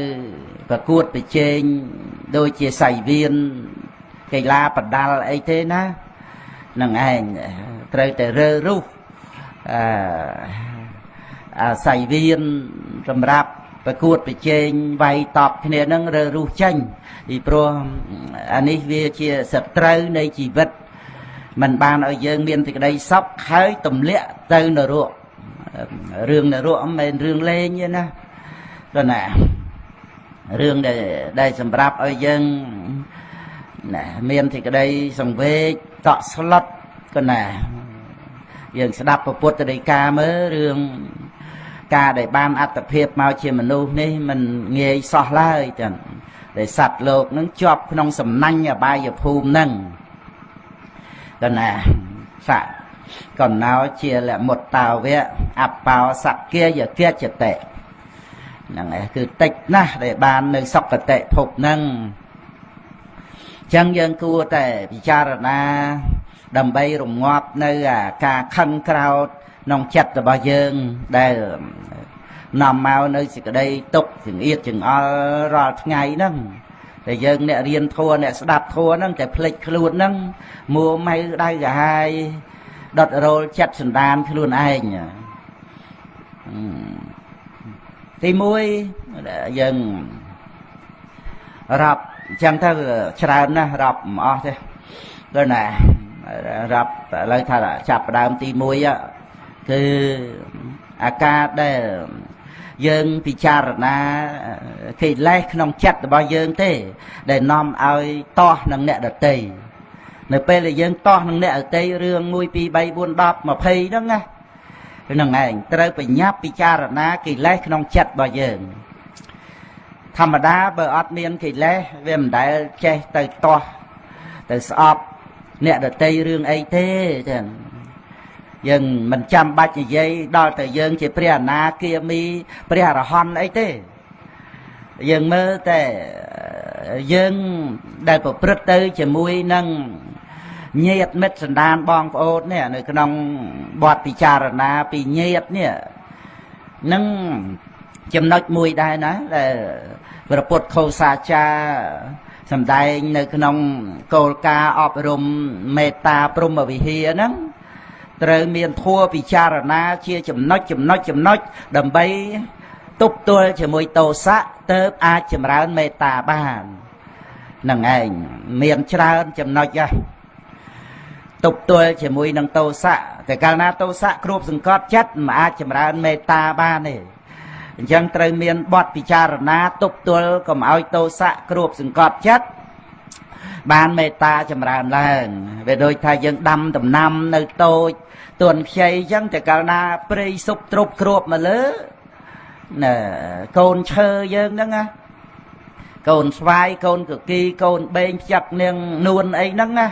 ប្រកួតប្រជែងដូចជាសៃវៀនកីឡាបដាល់អីទេណានឹងឯងត្រូវតែរើរុះអាសៃវៀនសម្រាប់ប្រកួតប្រជែងវាយតប់គ្នានឹងរើរុះចេញពីព្រោះអានេះវាជាសត្រូវនៃជីវិតមិនបានឲ្យយើងមានសេចក្តីសុខហើយទម្លាក់ទៅនរករឿងនរកមិនមែនរឿងលេងទេណាព្រោះណារឿងដែលសម្រាប់ឲ្យយើងណាមានសេចក្តីសង្វេគតក់ស្លុតក៏ណាយើងស្ដាប់ពុទ្ធដីកាមើលរឿងការដែលបានអត្តភាពមកជាមនុស្សនេះមិនងាយសោះឡើយចឹងដែលសត្វលោកនឹងជាប់ក្នុងសំណាញ់អបាយភូមិនឹងកណាសៈកណោជាលមុតតាវៈអបោសគាយគាចតិហ្នឹងឯងគឺតិចណាស់ដែលបាននៅសុគតិភពហ្នឹងចឹងយើងគួរតែពិចារណាដើម្បីរងាប់នៅការខឹងក្រោធក្នុងចិត្តរបស់យើងដែលនាំមកនៅសេចក្តីទុក្ខចង្អៀតចង្អល់រាល់ថ្ងៃហ្នឹងតែយើងអ្នករៀនធម៌អ្នកស្ដាប់ធម៌ហ្នឹងតែភ្លេចខ្លួនហ្នឹងមួម៉ៅដៅកាហាយដុតរោលចិត្តសន្តានខ្លួនឯងទី1យើងរាប់អញ្ចឹងទៅច្រើនណាស់រាប់មិនអស់ទេដល់ណារាប់ឥឡូវថាចាប់ដើមទី1គឺអាការដែលយើងពិចារណាកិលេសក្នុងចិត្តរបស់យើងទេដែលនាំឲ្យតោះនឹងអ្នកដទៃនៅពេលដែលយើងតោះនឹងអ្នកដទៃរឿង1 2 3 4 10 20ហ្នឹងណាហ្នឹងឯងត្រូវបញ្ញាប់ពិចារណាកិលេសក្នុងចិត្តរបស់យើងធម្មតាបើអត់មានកិលេសវាមិនដែលចេះទៅតោះទៅស្អប់អ្នកដទៃរឿងអីទេចឹង យើងមិនចាំបាច់និយាយដល់តែយើងជាព្រះអនាគាមីព្រះអរហន្តអីទេយើងមើលតែយើងដែលប្រព្រឹត្តទៅជាមួយនឹងញាតិមិត្តសន្តានបងប្អូននេះនៅក្នុងបទពិចារណាពីញាតិនេះនឹងចំណុចមួយដែរណាដែលព្រះពុទ្ធខោសាចារសម្ដែងនៅក្នុងគោលការណ៍អប់រំមេត្តាព្រហ្មវិហារហ្នឹងត្រូវមានធัวពិចារណាជាចំណុចចំណុចចំណុចដើម្បីទប់ទល់ជាមួយទោសៈទៅអាចចម្រើនមេត្តាបានហ្នឹងឯងមានច្រើនចំណុចហ៎ទប់ទល់ជាមួយនឹងទោសៈតែកាលណាទោសៈគ្របសង្កត់ចិត្តមិនអាចចម្រើនមេត្តាបានទេអញ្ចឹងត្រូវមានបទពិចារណាទប់ទល់កុំឲ្យទោសៈគ្របសង្កត់ចិត្តបានមេត្តាចម្រើនឡើងវាដូចថាយើងដាំដំណាំនៅតូចទួនខ្ចីអញ្ចឹងតែកាលណាព្រៃសុបទ្រពគ្របមកលើណែកូនឈើយើងហ្នឹងណាកូនស្វាយកូនកគីកូនបេងផ្ចឹកនាងនួនអីហ្នឹងណា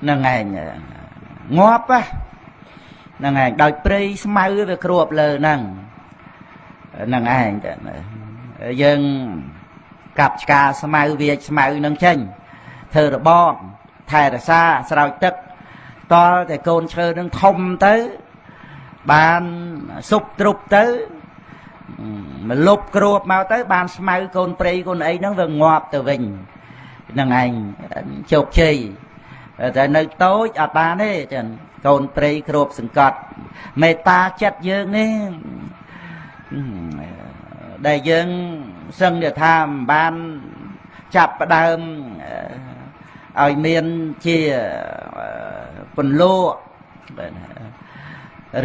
ហ្នឹងឯងងាប់ហ្នឹងឯងដោយព្រៃស្មៅវាគ្របលើហ្នឹងហ្នឹងឯងតែយើងកាប់ឆ្កាស្មៅវាចស្មៅនឹងចេញធ្វើរបងថែរក្សាស្រោចទឹកតលតែកូនឈើនឹងធំទៅបានសុបទ្រពទៅមលុបគ្របមកទៅបានស្មៅកូនព្រៃកូនអីហ្នឹងវាងាប់ទៅវិញហ្នឹងឯងជោគជ័យតែនៅតូចអត់បានទេចឹងកូនព្រៃគ្របសង្កត់មេត្តាចិត្តយើងនេះដែលយើងសឹងតែថាមិនបានចាប់ផ្ដើមឲ្យមានជាពន្លក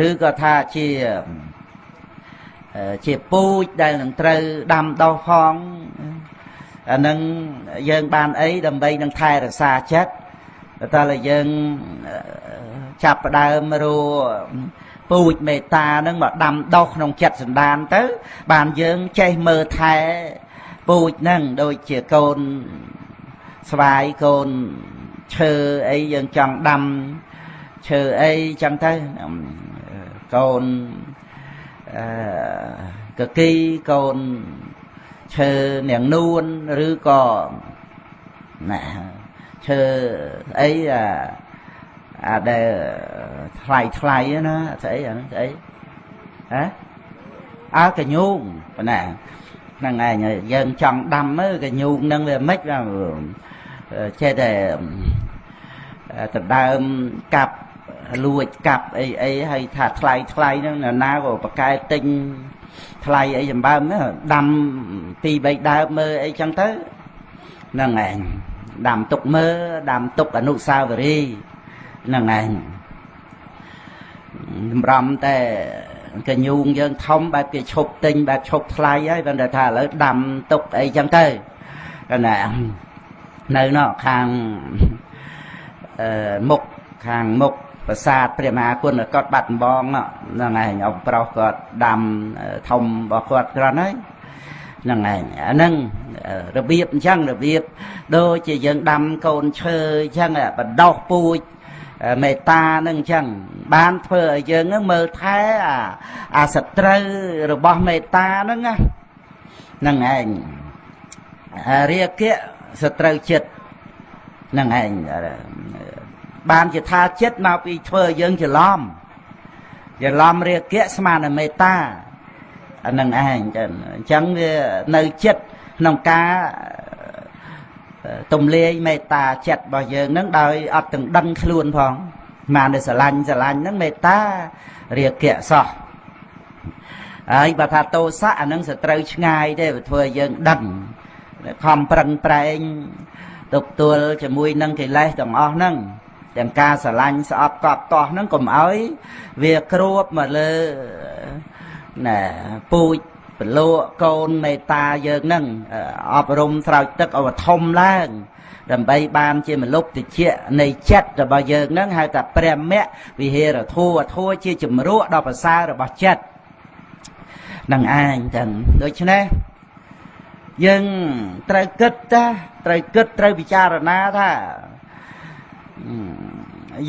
ឬក៏ថាជាពូជដែលនឹងត្រូវដាំដុះផងអានឹងយើងបានអីដើម្បីនឹងថែរក្សាចិត្តតើតែយើងចាប់ផ្ដើមរពូជមេត្តានឹងមកដាំដុះក្នុងចិត្តសន្តានទៅបានយើងចេះមើលថែពូជហ្នឹងដូចជាកូនស្វាយកូនឈើអីយើងចង់ដាំឈើអីចឹងទៅកូនកគីកូនឈើនាងនួនឬក៏ណាឈើអីអាដែលថ្លៃថ្លៃណាស្អីអាហ្នឹងស្អីហ៎អើកញូងប៉ុណ្ណាហ្នឹងឯងយើងចង់ដាំមើលកញូងហ្នឹងវាមិនចេះតែដដើមកាប់លួចកាប់អីអីហើយថាថ្លៃថ្លៃហ្នឹងណាក៏ប្រកែទិញថ្លៃអីសម្បើមដាំ2 3ដើមមើលអីចឹងទៅហ្នឹងឯងដាំទុកមើលដាំទុកអនុស្សាវរីយ៍ហ្នឹងឯងសម្រំតែកញូងយើងធំបែបគេឈប់ទិញបែបឈប់ថ្លៃហើយប៉ុន្តែថាឥឡូវដាំទុកអីចឹងទៅណានៅនោះខាងមុខខាងមុខប្រាសាទព្រះមហាគុណកុដបាត់ដំបងហ្នឹងឯងអង្គប្រុសគាត់ដាំធំរបស់គាត់គ្រាន់ហើយហ្នឹងឯងអាហ្នឹងរបៀបអញ្ចឹងរបៀបដូចជាយើងដាំកូនឈើអញ្ចឹងបណ្ដោះពូជមេត្តានឹងអញ្ចឹងបានធ្វើឲ្យយើងនឹងមើលថែអាសត្រូវរបស់មេត្តាហ្នឹងណាហ្នឹងឯងរាគៈសត្រូវចិត្តហ្នឹងឯងបានជាថាចិត្តមកពីធ្វើឲ្យយើងច្រឡំច្រឡំរាគៈស្មានមេត្តាអានឹងឯងចឹងអញ្ចឹងវានៅចិត្តក្នុងការទំលាយមេត្តាចិត្តរបស់យើងនឹងដោយអត់ទាំងដឹងខ្លួនផងបានតែស្រឡាញ់ស្រឡាញ់ហ្នឹងមេត្តារាគៈសោះហើយបើថាទោសៈអានឹងសត្រូវឆ្ងាយទេវាធ្វើឲ្យយើងដឹងខំប្រឹងប្រែងទប់ទល់ជាមួយនឹងកិលេសទាំងអស់ហ្នឹងទាំងការស្រឡាញ់ស្អប់កប់តោះហ្នឹងកុំឲ្យវាគ្របមកលើណែពូជពលកកូនមេត្តាយើងហ្នឹងអប់រំស្រោចទឹកឲ្យធំឡើងដើម្បីបានជាមលុបតិចនៃចិត្តរបស់យើងហ្នឹងហៅថាព្រះមគ្គវិហារធัวធัวជាជំរក់ដ៏ប្រសើររបស់ចិត្តនឹងឯងចឹងដូច្នេះយើងត្រូវគិតតាត្រូវគិតត្រូវពិចារណាថា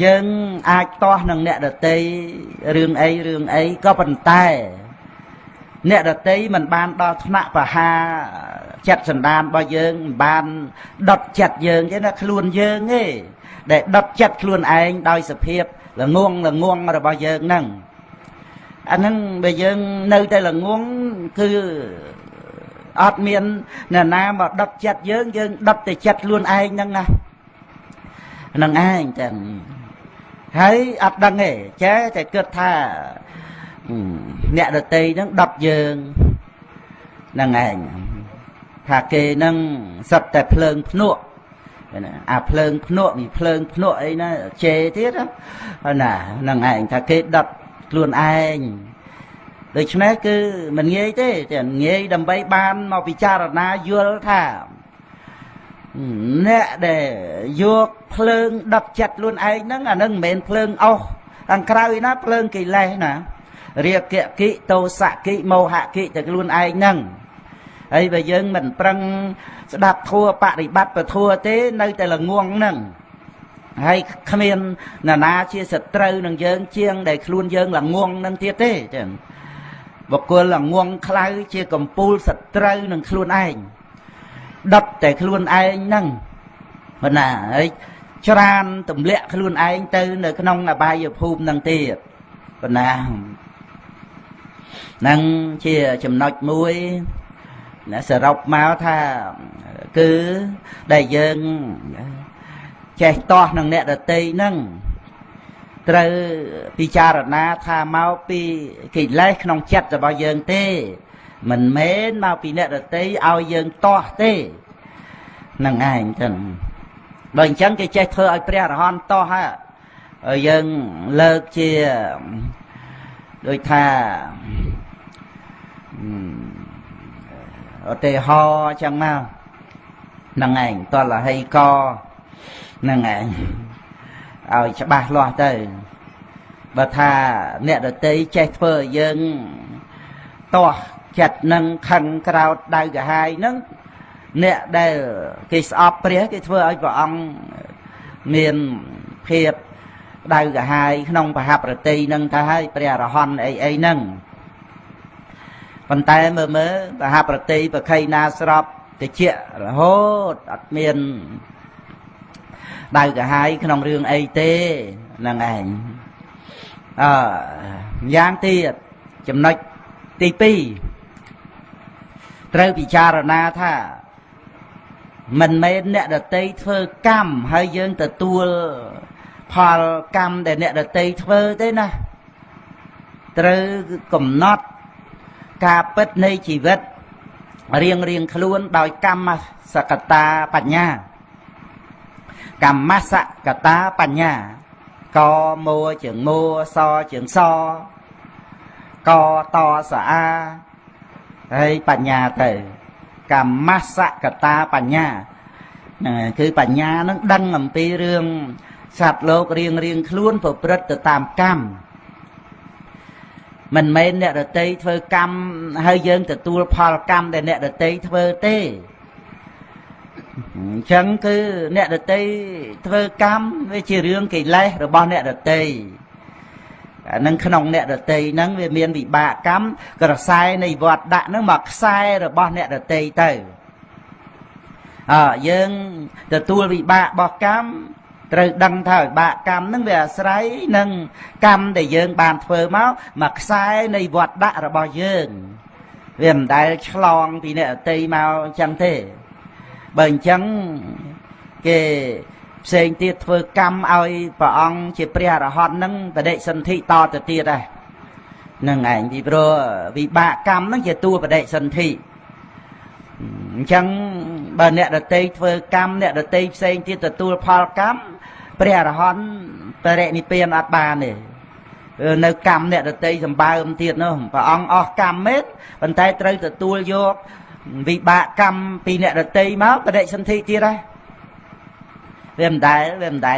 យើងអាចទាស់នឹងអ្នកដតីរឿងអីរឿងអីក៏ប៉ុន្តែអ្នកដតីមិនបានដល់ថ្នាក់បហាចិត្តសន្តានរបស់យើងមិនបានដុតចិត្តយើងទេណាខ្លួនយើងទេដែលដុតចិត្តខ្លួនឯងដោយសភាពល្ងងល្ងងរបស់យើងហ្នឹងអាហ្នឹងបើយើងនៅតែល្ងងគឺអត់មានអ្នកណាមកដុតចិត្តយើងយើងដុតតែចិត្តខ្លួនឯងហ្នឹងណាហ្នឹងឯងចឹងហើយអត់ដឹងទេចេះតែគិតថាអ្នកដតីហ្នឹងដុតយើងហ្នឹងឯងថាគេហ្នឹងសិតតែភ្លើងភ្នក់ណាអាភ្លើងភ្នក់មានភ្លើងភ្នក់អីណាជេទៀតណាហ្នឹងឯងថាគេដុតខ្លួនឯងដូច្នេះគឺមិនងាយទេតែងាយដើម្បីបានមកពិចារណាយល់ថាអ្នកដែលយកភ្លើងដុតចិត្តខ្លួនឯងហ្នឹងអាហ្នឹងមិនមែនភ្លើងអុសខាងក្រៅណាភ្លើងកិលេសណារាគៈគិទោសៈគិមោហៈគិតែខ្លួនឯងហ្នឹងហើយបើយើងមិនប្រឹងស្ដាប់ធัวបរិបត្តិពធัวទេនៅតែល្ងងហ្នឹងហើយគ្មាននរណាជាសត្រូវនឹងយើងជាងដែលខ្លួនយើងល្ងងនឹងទៀតទេចឹងបុគ្គលល្ងងខ្លៅជាកំពូលសត្រូវនឹងខ្លួនឯងដុតតែខ្លួនឯងហ្នឹងប៉ុណ្ណាហើយច្រានទម្លាក់ខ្លួនឯងទៅនៅក្នុងអបាយភូមិហ្នឹងទៀតប៉ុណ្ណាហ្នឹងជាចំណុចមួយណាសរុបមកថាគឺដែលយើងចេះទាស់នឹងអ្នកដតីហ្នឹងត្រូវពិចារណាថាមកពីកិលេសក្នុងចិត្តរបស់យើងទេមិនមែនមកពីអ្នកដតីឲ្យយើងទាស់ទេហ្នឹងឯងចឹងបើអញ្ចឹងគេចេះធ្វើឲ្យព្រះអរហន្តទាស់ហើយយើងលើកជាដូចថាឧទាហរណ៍ចឹងមកហ្នឹងឯងតលហីកហ្នឹងឯងឲ្យច្បាស់លាស់ទៅបើថាអ្នកដតីចេះធ្វើឲ្យយើងទាស់ចិត្តនឹងខឹងក្រោតដៅកាហាយនឹងអ្នកដែលគេស្អប់ព្រះគេធ្វើឲ្យព្រះអង្គមានភាពដៅកាហាយក្នុងបហប្រតិនឹងទៅហើយព្រះអរហន្តអីអីហ្នឹងប៉ុន្តែមើលមើលបហប្រតិបខៃណាស្របតិចរហូតអត់មានដៅកាហាយក្នុងរឿងអីទេហ្នឹងឯងអឺយ៉ាងទៀតចំណុចទី2ត្រូវពិចារណាថាមិនមែនអ្នកដតីធ្វើកម្មហើយយើងទទួលផលកម្មដែលអ្នកដតីធ្វើទេណាត្រូវកំណត់ការពិតនៃជីវិតរៀងរៀងខ្លួនដោយកម្មសកតាបញ្ញាកម្មសកតាបញ្ញាកមួជាងមួសជាងសកតសអាហើយបញ្ញាទៅកម្មសកតាបញ្ញាគឺបញ្ញានឹងដឹងអំពីរឿងសត្វលោករៀងរៀងខ្លួនប្រព្រឹត្តទៅតាមកម្មមិនមែនអ្នកដតីធ្វើកម្មហើយយើងទទួលផលកម្មដែលអ្នកដតីធ្វើទេអញ្ចឹងគឺអ្នកដតីធ្វើកម្មវាជារឿងកិលេសរបស់អ្នកដតីអានឹងក្នុងអ្នកដតីហ្នឹងវាមានវិបាកកម្មក្រសែនៃវត្តដាក់ហ្នឹងមកខ្សែរបស់អ្នកដតីទៅអើយើងទទួលវិបាករបស់កម្មត្រូវដឹងថាវិបាកកម្មហ្នឹងវាអាស្រ័យនឹងកម្មដែលយើងបានធ្វើមកមកខ្សែនៃវត្តដាក់របស់យើងវាមិនដែលឆ្លងពីអ្នកដតីមកអញ្ចឹងទេបើអញ្ចឹងគេផ្សេងទៀតធ្វើកម្មឲ្យព្រះអង្គជាព្រះអរហន្តហ្នឹងបដិសន្ធិតទៅទៀតដែរហ្នឹងឯងពីព្រោះវិបាកកម្មហ្នឹងជាតួបដិសន្ធិអញ្ចឹងបើអ្នកដតីធ្វើកម្មអ្នកដតីផ្សេងទៀតទទួលផលកម្មព្រះអរហន្តបរិនិព្វានអត់បានទេនៅកម្មអ្នកដតីសម្បើមទៀតនោះព្រះអង្គអស់កម្មមែនប៉ុន្តែត្រូវទទួលយកវិបាកកម្មពីអ្នកដតីមកបដិសន្ធិទៀតដែរវាមិនដែល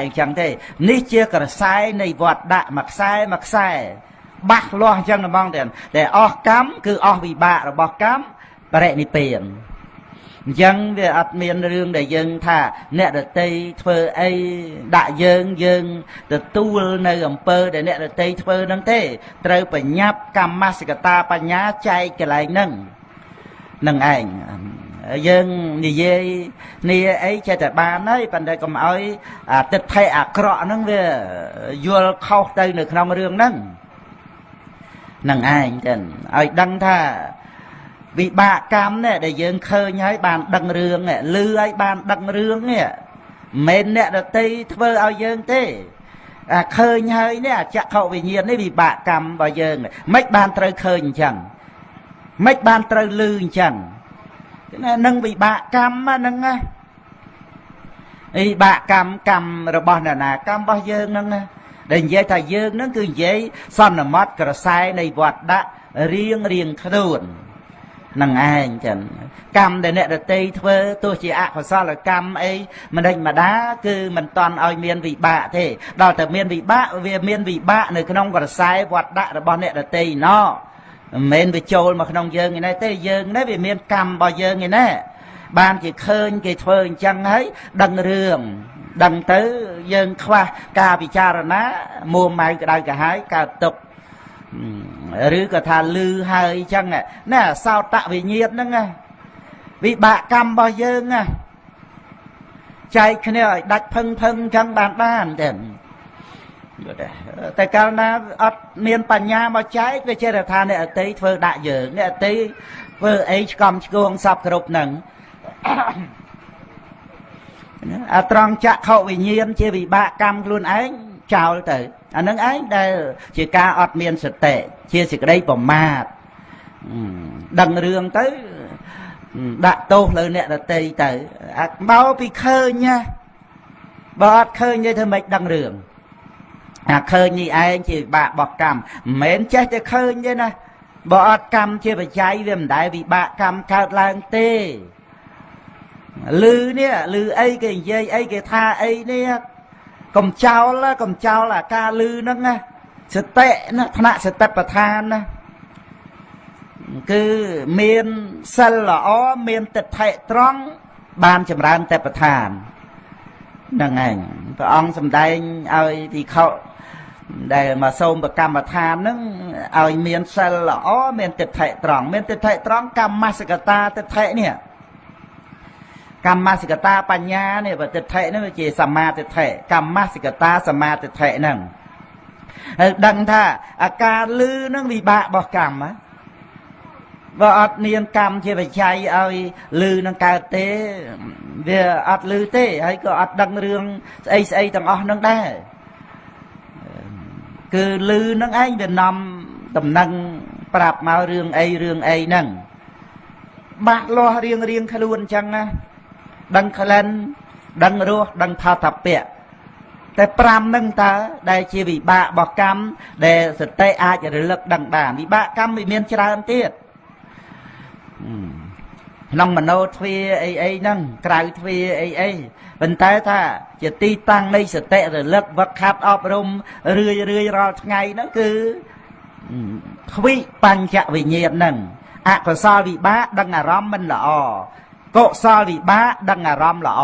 អញ្ចឹងទេនេះជាក្រសែនៃវត្តដាក់មួយខ្សែមួយខ្សែបាស់លាស់អញ្ចឹងហ្មងតែអស់កម្មគឺអស់វិបាករបស់កម្មបរិនិព្វាន អញ្ចឹងវាអត់មានរឿងដែលយើងថាអ្នកដតីធ្វើអីដាក់យើងយើងទទួលនៅអំពើដែលអ្នកដតីធ្វើហ្នឹងទេត្រូវបញ្ញាប់កម្មសកតាបញ្ញាចែកកន្លែងហ្នឹងនឹងឯងយើងនិយាយគ្នាអីចេះតែបានហើយប៉ុន្តែកុំឲ្យអាទិដ្ឋិអាក្រក់ហ្នឹងវាយល់ខុសទៅនៅក្នុងរឿងហ្នឹងនឹងឯងចឹងឲ្យដឹងថាវិបាកកម្មនេះដែលយើងឃើញហើយបានដឹងរឿងឮហើយបានដឹងរឿងនេះមិនមែនអ្នកដតីធ្វើឲ្យយើងទេអាឃើញហើយនេះអចក្ខុវិញ្ញាណនេះវិបាកកម្មរបស់យើងមិនបានត្រូវឃើញអញ្ចឹងមិនបានត្រូវឮអញ្ចឹងនឹងវិបាកកម្មហ្នឹងណាវិបាកកម្មកម្មរបស់អ្នកណាកម្មរបស់យើងហ្នឹងណាដែលនិយាយថាយើងហ្នឹងគឺនិយាយសន្មត់ក្រសែនៃវត្តដាក់រៀងរៀងខ្លួននឹងឯងចឹងកម្មដែលអ្នកដតីធ្វើទោះជាអកុសលកម្មអីម្ដេចម្ដាគឺមិនតន់ឲ្យមានវិបាកទេដល់តែមានវិបាកវាមានវិបាកនៅក្នុងក្រសែវត្តដាក់របស់អ្នកដតីណោមិនមែនវាចូលមកក្នុងយើងឯនេះទេយើងនេះវាមានកម្មរបស់យើងឯនេះបានជាឃើញគេធ្វើអញ្ចឹងហើយដឹងរឿងដឹងទៅយើងខ្វះការពិចារណាមួម៉ៅក្តៅក្រហាយកើតទុក្ខឬក៏ថាលឺហើយអញ្ចឹងណាសោតវិញ្ញាណហ្នឹងណាវិបាកកម្មរបស់យើងណាចែកគ្នាឲ្យដាច់ផឹងផឹងអញ្ចឹងបានបានទេតែកាលណាអត់មានបញ្ញាមកចែកវាចេះតែថាអ្នកអតីធ្វើដាក់យើងអ្នកអតីធ្វើអីឆ្កំឆ្គងសពគ្រប់ហ្នឹងអាត្រង់ចក្ខុវិញ្ញាណជាវិបាកកម្មខ្លួនឯងចោលទៅអានឹងឯងដែលជាការអត់មានសតិជាសេចក្តីប្រមាទដឹងរឿងទៅដាក់ទោសលើអ្នកដតីទៅអាមកពីឃើញណាបើអត់ឃើញទេធ្វើម៉េចដឹងរឿងអាឃើញនេះឯងជាវិបាករបស់កម្មមិនមែនចេះតែឃើញទេណាបើអត់កម្មជាបច្ច័យវាមិនដែលវិបាកកម្មកើតឡើងទេឮនេះឮអីគេនិយាយអីគេថាអីនេះកុំចោលកុំចោលអាការឮហ្នឹងណាសតិណាថ្នាក់សតិប្បដ្ឋានណាគឺមានសិលល្អមានទិដ្ឋិត្រង់បានចម្រើនតបដ្ឋានហ្នឹងឯងព្រះអង្គសម្ដែងឲ្យភិក្ខុដែលមកសូមប្រកម្មដ្ឋានហ្នឹងឲ្យមានសិលល្អមានទិដ្ឋិត្រង់មានទិដ្ឋិត្រង់កម្មសកតាទិដ្ឋិនេះកម្មសកតាបញ្ញានេះបើទិដ្ឋិហ្នឹងវាជាសមាទិដ្ឋិកម្មសកតាសមាទិដ្ឋិហ្នឹងហើយដឹងថាអាការលឺហ្នឹងវិបាករបស់កម្មបើអត់មានកម្មជាបច្ច័យឲ្យលឺនឹងកើតទេវាអត់លឺទេហើយក៏អត់ដឹងរឿងស្អីស្អីទាំងអស់ហ្នឹងដែរគឺលឺនឹងឯងវានាំតំណែងប្រាប់មករឿងអីរឿងអីហ្នឹងបាក់លាស់រៀងរៀងខ្លួនអញ្ចឹងណាដឹងក្លិនដឹងរសដឹងផតពៈតែ5ហ្នឹងតើដែលជាវិបាករបស់កម្មដែលសតិអាចរលឹកដឹងបានវិបាកកម្មវាមានច្រើនទៀតក្នុងមโนទ្វាអីអីហ្នឹងក្រៅទ្វាអីអីប៉ុន្តែថាជាទីតាំងនៃសតិរលឹកវឹកហាត់អប់រំរឿយរឿយរាល់ថ្ងៃហ្នឹងគឺទ្វិបញ្ចវិញ្ញាណហ្នឹងអកុសលវិបាកដឹងអារម្មណ៍មិនល្អកុសលវិបាកដឹងអារម្មណ៍ល្អ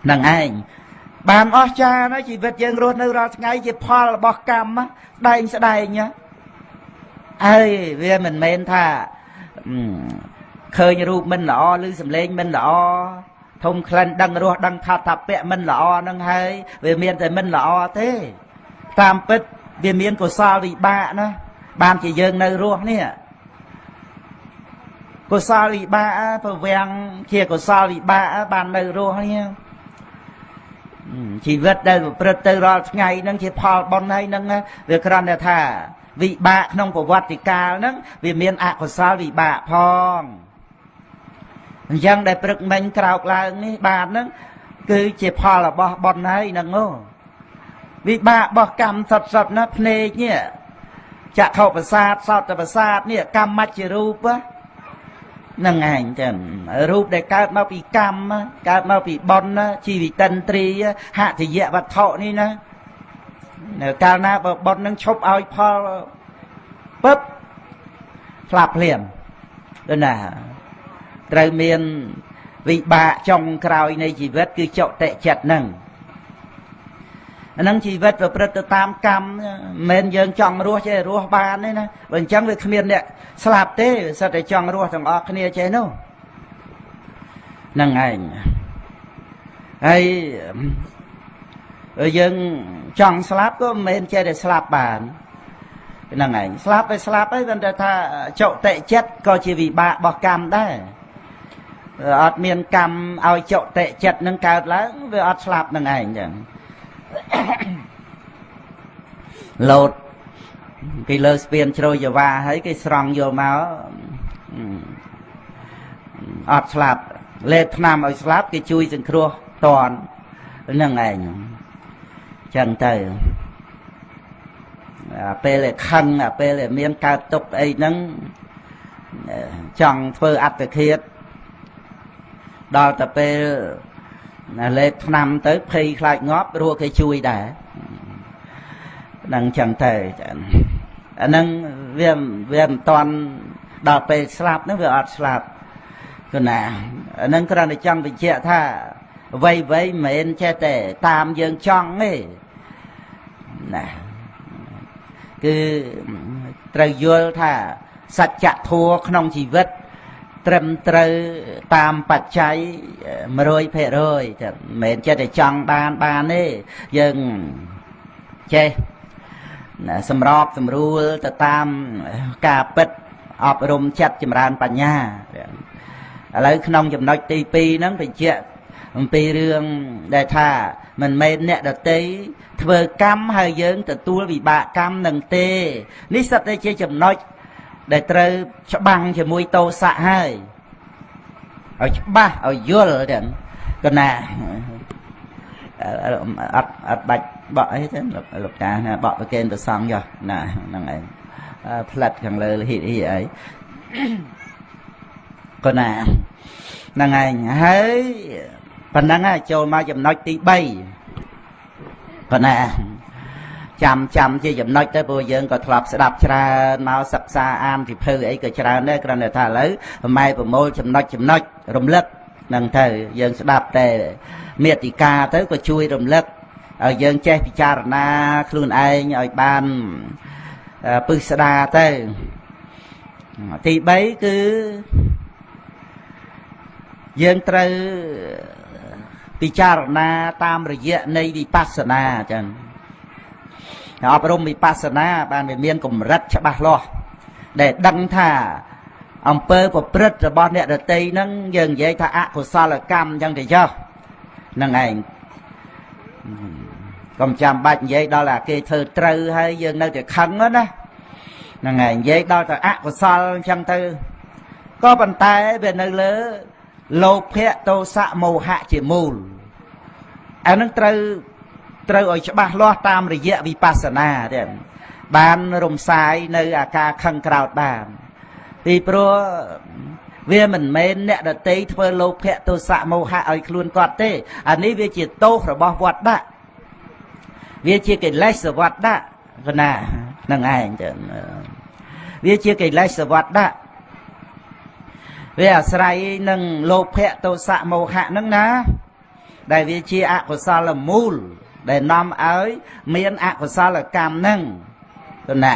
ហ្នឹងឯងបានអស្ចារ្យណាស់ជីវិតយើងរស់នៅរាល់ថ្ងៃជាផលរបស់កម្មស្ដែងស្ដែងហើយវាមិនមែនថាឃើញរូបមិនល្អឬសំឡេងមិនល្អធំក្លិនដឹងរសដឹងថាតពៈមិនល្អហ្នឹងហើយវាមានតែមិនល្អទេតាមពិតវាមានកុសលវិបាកណាបានជាយើងនៅរស់នេះកុសលវិបាកប្រវាំងជាកុសលវិបាកបាននៅរស់នេះជីវិតដែលប្រព្រឹត្តទៅរាល់ថ្ងៃហ្នឹងជាផលបុណ្យហើយហ្នឹងវាគ្រាន់តែថាវិបាកក្នុងប្រវត្តិកាលហ្នឹងវាមានអកុសលវិបាកផងអញ្ចឹងដែលព្រឹកមិញក្រោកឡើងនេះបានហ្នឹងគឺជាផលរបស់បុណ្យហើយហ្នឹងអូវិបាករបស់កម្មសុតសុតណាភ្នែកនេះចក្ខុប្រសាទសោតប្រសាទនេះកម្មជារូបហ្នឹងឯងចឹងរូបដែលកើតមកពីកម្មកើតមកពីបុណ្យជីវិតិន្ទ្រីហតិយវត្ថុនេះណានៅកាលណាបើបុណ្យនឹងឈប់ឲ្យផលពឹបស្លាប់ភ្លាមដូចណា ត្រូវមានវិបាកចុងក្រោយនៃជីវិតគឺចុតិចិត្តហ្នឹងអាហ្នឹងជីវិតប្រព្រឹត្តទៅតាមកម្មមិនមែនយើងចង់រស់ចេះរស់បានទេណាបើអញ្ចឹងវាគ្មានអ្នកស្លាប់ទេសិតតែចង់រស់ទាំងអស់គ្នាចេះនោះហ្នឹងឯងហើយយើងចង់ស្លាប់ក៏មិនមែនចេះតែស្លាប់បានហ្នឹងឯងស្លាប់ទៅស្លាប់ហើយប៉ុន្តែថាចុតិចិត្តក៏ជាវិបាករបស់កម្មដែរអត់មានកម្មឲ្យចុតិចិត្តនឹងកើតឡើងវាអត់ស្លាប់នឹងឯងចឹងលោតគេលើស្ពានជ្រោយចវាហើយគេស្រង់យកមកអត់ស្លាប់លេបថ្នាំឲ្យស្លាប់គេជួយសង្គ្រោះតន់ហ្នឹងឯងចឹងទៅអាពេលដែលខឹងអាពេលដែលមានកើតទុកអីហ្នឹងចង់ធ្វើអត្តឃាតដល់តែពេលលេបថ្នាំទៅភ័យខ្លាចងាប់រស់គេជួយដែរហ្នឹងចឹងទៅអាហ្នឹងវាមិនតាន់ដល់ពេលស្លាប់ហ្នឹងវាអត់ស្លាប់គណាអាហ្នឹងគ្រាន់តែចង់បញ្ជាក់ថាអ្វីៗមិនមែនចេះតែតាមយើងចង់ទេណាគឺត្រូវយល់ថាសច្ចធម៌ក្នុងជីវិតត្រឹមត្រូវតាមបច្ច័យ 100% តែមិនមែនចេះតែចង់បានទេយើងចេះសម្របសម្រួលទៅតាមការពិតអប់រំចិត្តចម្រើនបញ្ញាឥឡូវក្នុងចំណុចទី2ហ្នឹងបញ្ជាក់អំពីរឿងដែលថាមិនមែនអ្នកដទៃធ្វើកម្មហើយយើងទទួលវិបាកកម្មនឹងទេនេះសិតតែជាចំណុចដែលត្រូវច្បាំងជាមួយតោសៈហើយឲ្យច្បាស់ឲ្យយល់ទាំងកណាអត់បាច់បក់អីទេលោកតាណាបក់ប្រគេនប្រសង់យោណាហ្នឹងឯងផ្លិតខាងលើលិហិអីអីកណាហ្នឹងឯងហើយប៉ុណ្ណឹងហើយចូលមកចំណុចទី3កណាចាំជាចំណុចទៅព្រោះយើងក៏ធ្លាប់ស្ដាប់ច្រើនមកសិក្សាអានពិភៅអីក៏ច្រើនដែរគ្រាន់តែថាឥឡូវម៉ែប្រមូលចំណុចរំលឹកហ្នឹងទៅយើងស្ដាប់តែមេតិកាទៅក៏ជួយរំលឹកឲ្យយើងចេះពិចារណាខ្លួនឯងឲ្យបានពឹស្ដាទៅទី3គឺយើងត្រូវពិចារណាតាមរយៈនៃវិបស្សនាចឹងអប់រំវិបស្សនាបានវាមានកម្រិតច្បាស់លាស់ដែលដឹងថាអំពើប្រព្រឹត្តរបស់អ្នកដទៃហ្នឹងយើងនិយាយថាអកុសលកម្មចឹងទៅចុះហ្នឹងឯងកុំចាំបាច់និយាយដល់អាគេធ្វើត្រូវហើយយើងនៅតែខឹងណាហ្នឹងឯងនិយាយដល់ទៅអកុសលចឹងទៅក៏ប៉ុន្តែវានៅលើលោភៈទោសៈមោហៈជាមូលអាហ្នឹងត្រូវឲ្យច្បាស់លាស់តាមរយៈវិបស្សនាទេបានរំសាយនៅអាការខឹងក្រោតបានពីព្រោះវាមិនមែនអ្នកដទៃធ្វើលោភៈទោសៈមោហៈឲ្យខ្លួនគាត់ទេអានេះវាជាទោសរបស់វត្តដាក់វាជាកិលេសវត្តដាក់កណាហ្នឹងឯងចឹងវាជាកិលេសវត្តដាក់វាអាស្រ័យនឹងលោភៈទោសៈមោហៈហ្នឹងណាដែលវាជាអកុសលមូលដែលនាំឲ្យមានអកុសលកម្មហ្នឹងណា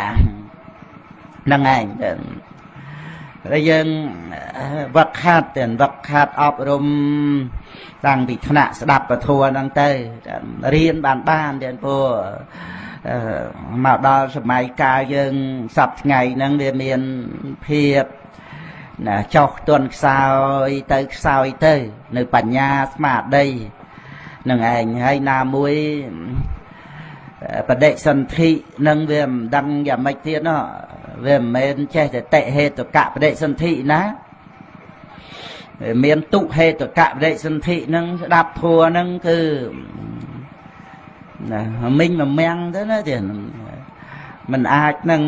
ហ្នឹងឯងហើយយើងវឹកហាត់ទាំងវឹកហាត់អប់រំតាំងពីថ្នាក់ស្ដាប់ពធហ្នឹងទៅរៀនបានទាំងព្រោះមកដល់សម័យកាលយើងសប្តាហ៍ថ្ងៃហ្នឹងវាមានភាពណាចុះទន់ខ្សោយទៅខ្សោយទៅនៅបញ្ញាស្មារតីនឹងឯងហើយណាមួយបដិសន្ធិនឹងវាមិនដឹងយ៉ាងម៉េចទៀតណោះវាមិនមែនចេះតែតិហេតុកៈបដិសន្ធិណាវាមានទុហេតុកៈបដិសន្ធិនឹងស្ដាប់ធัวនឹងគឺណាមីងមមាំងទៅណាទៀតមិនអាចនឹង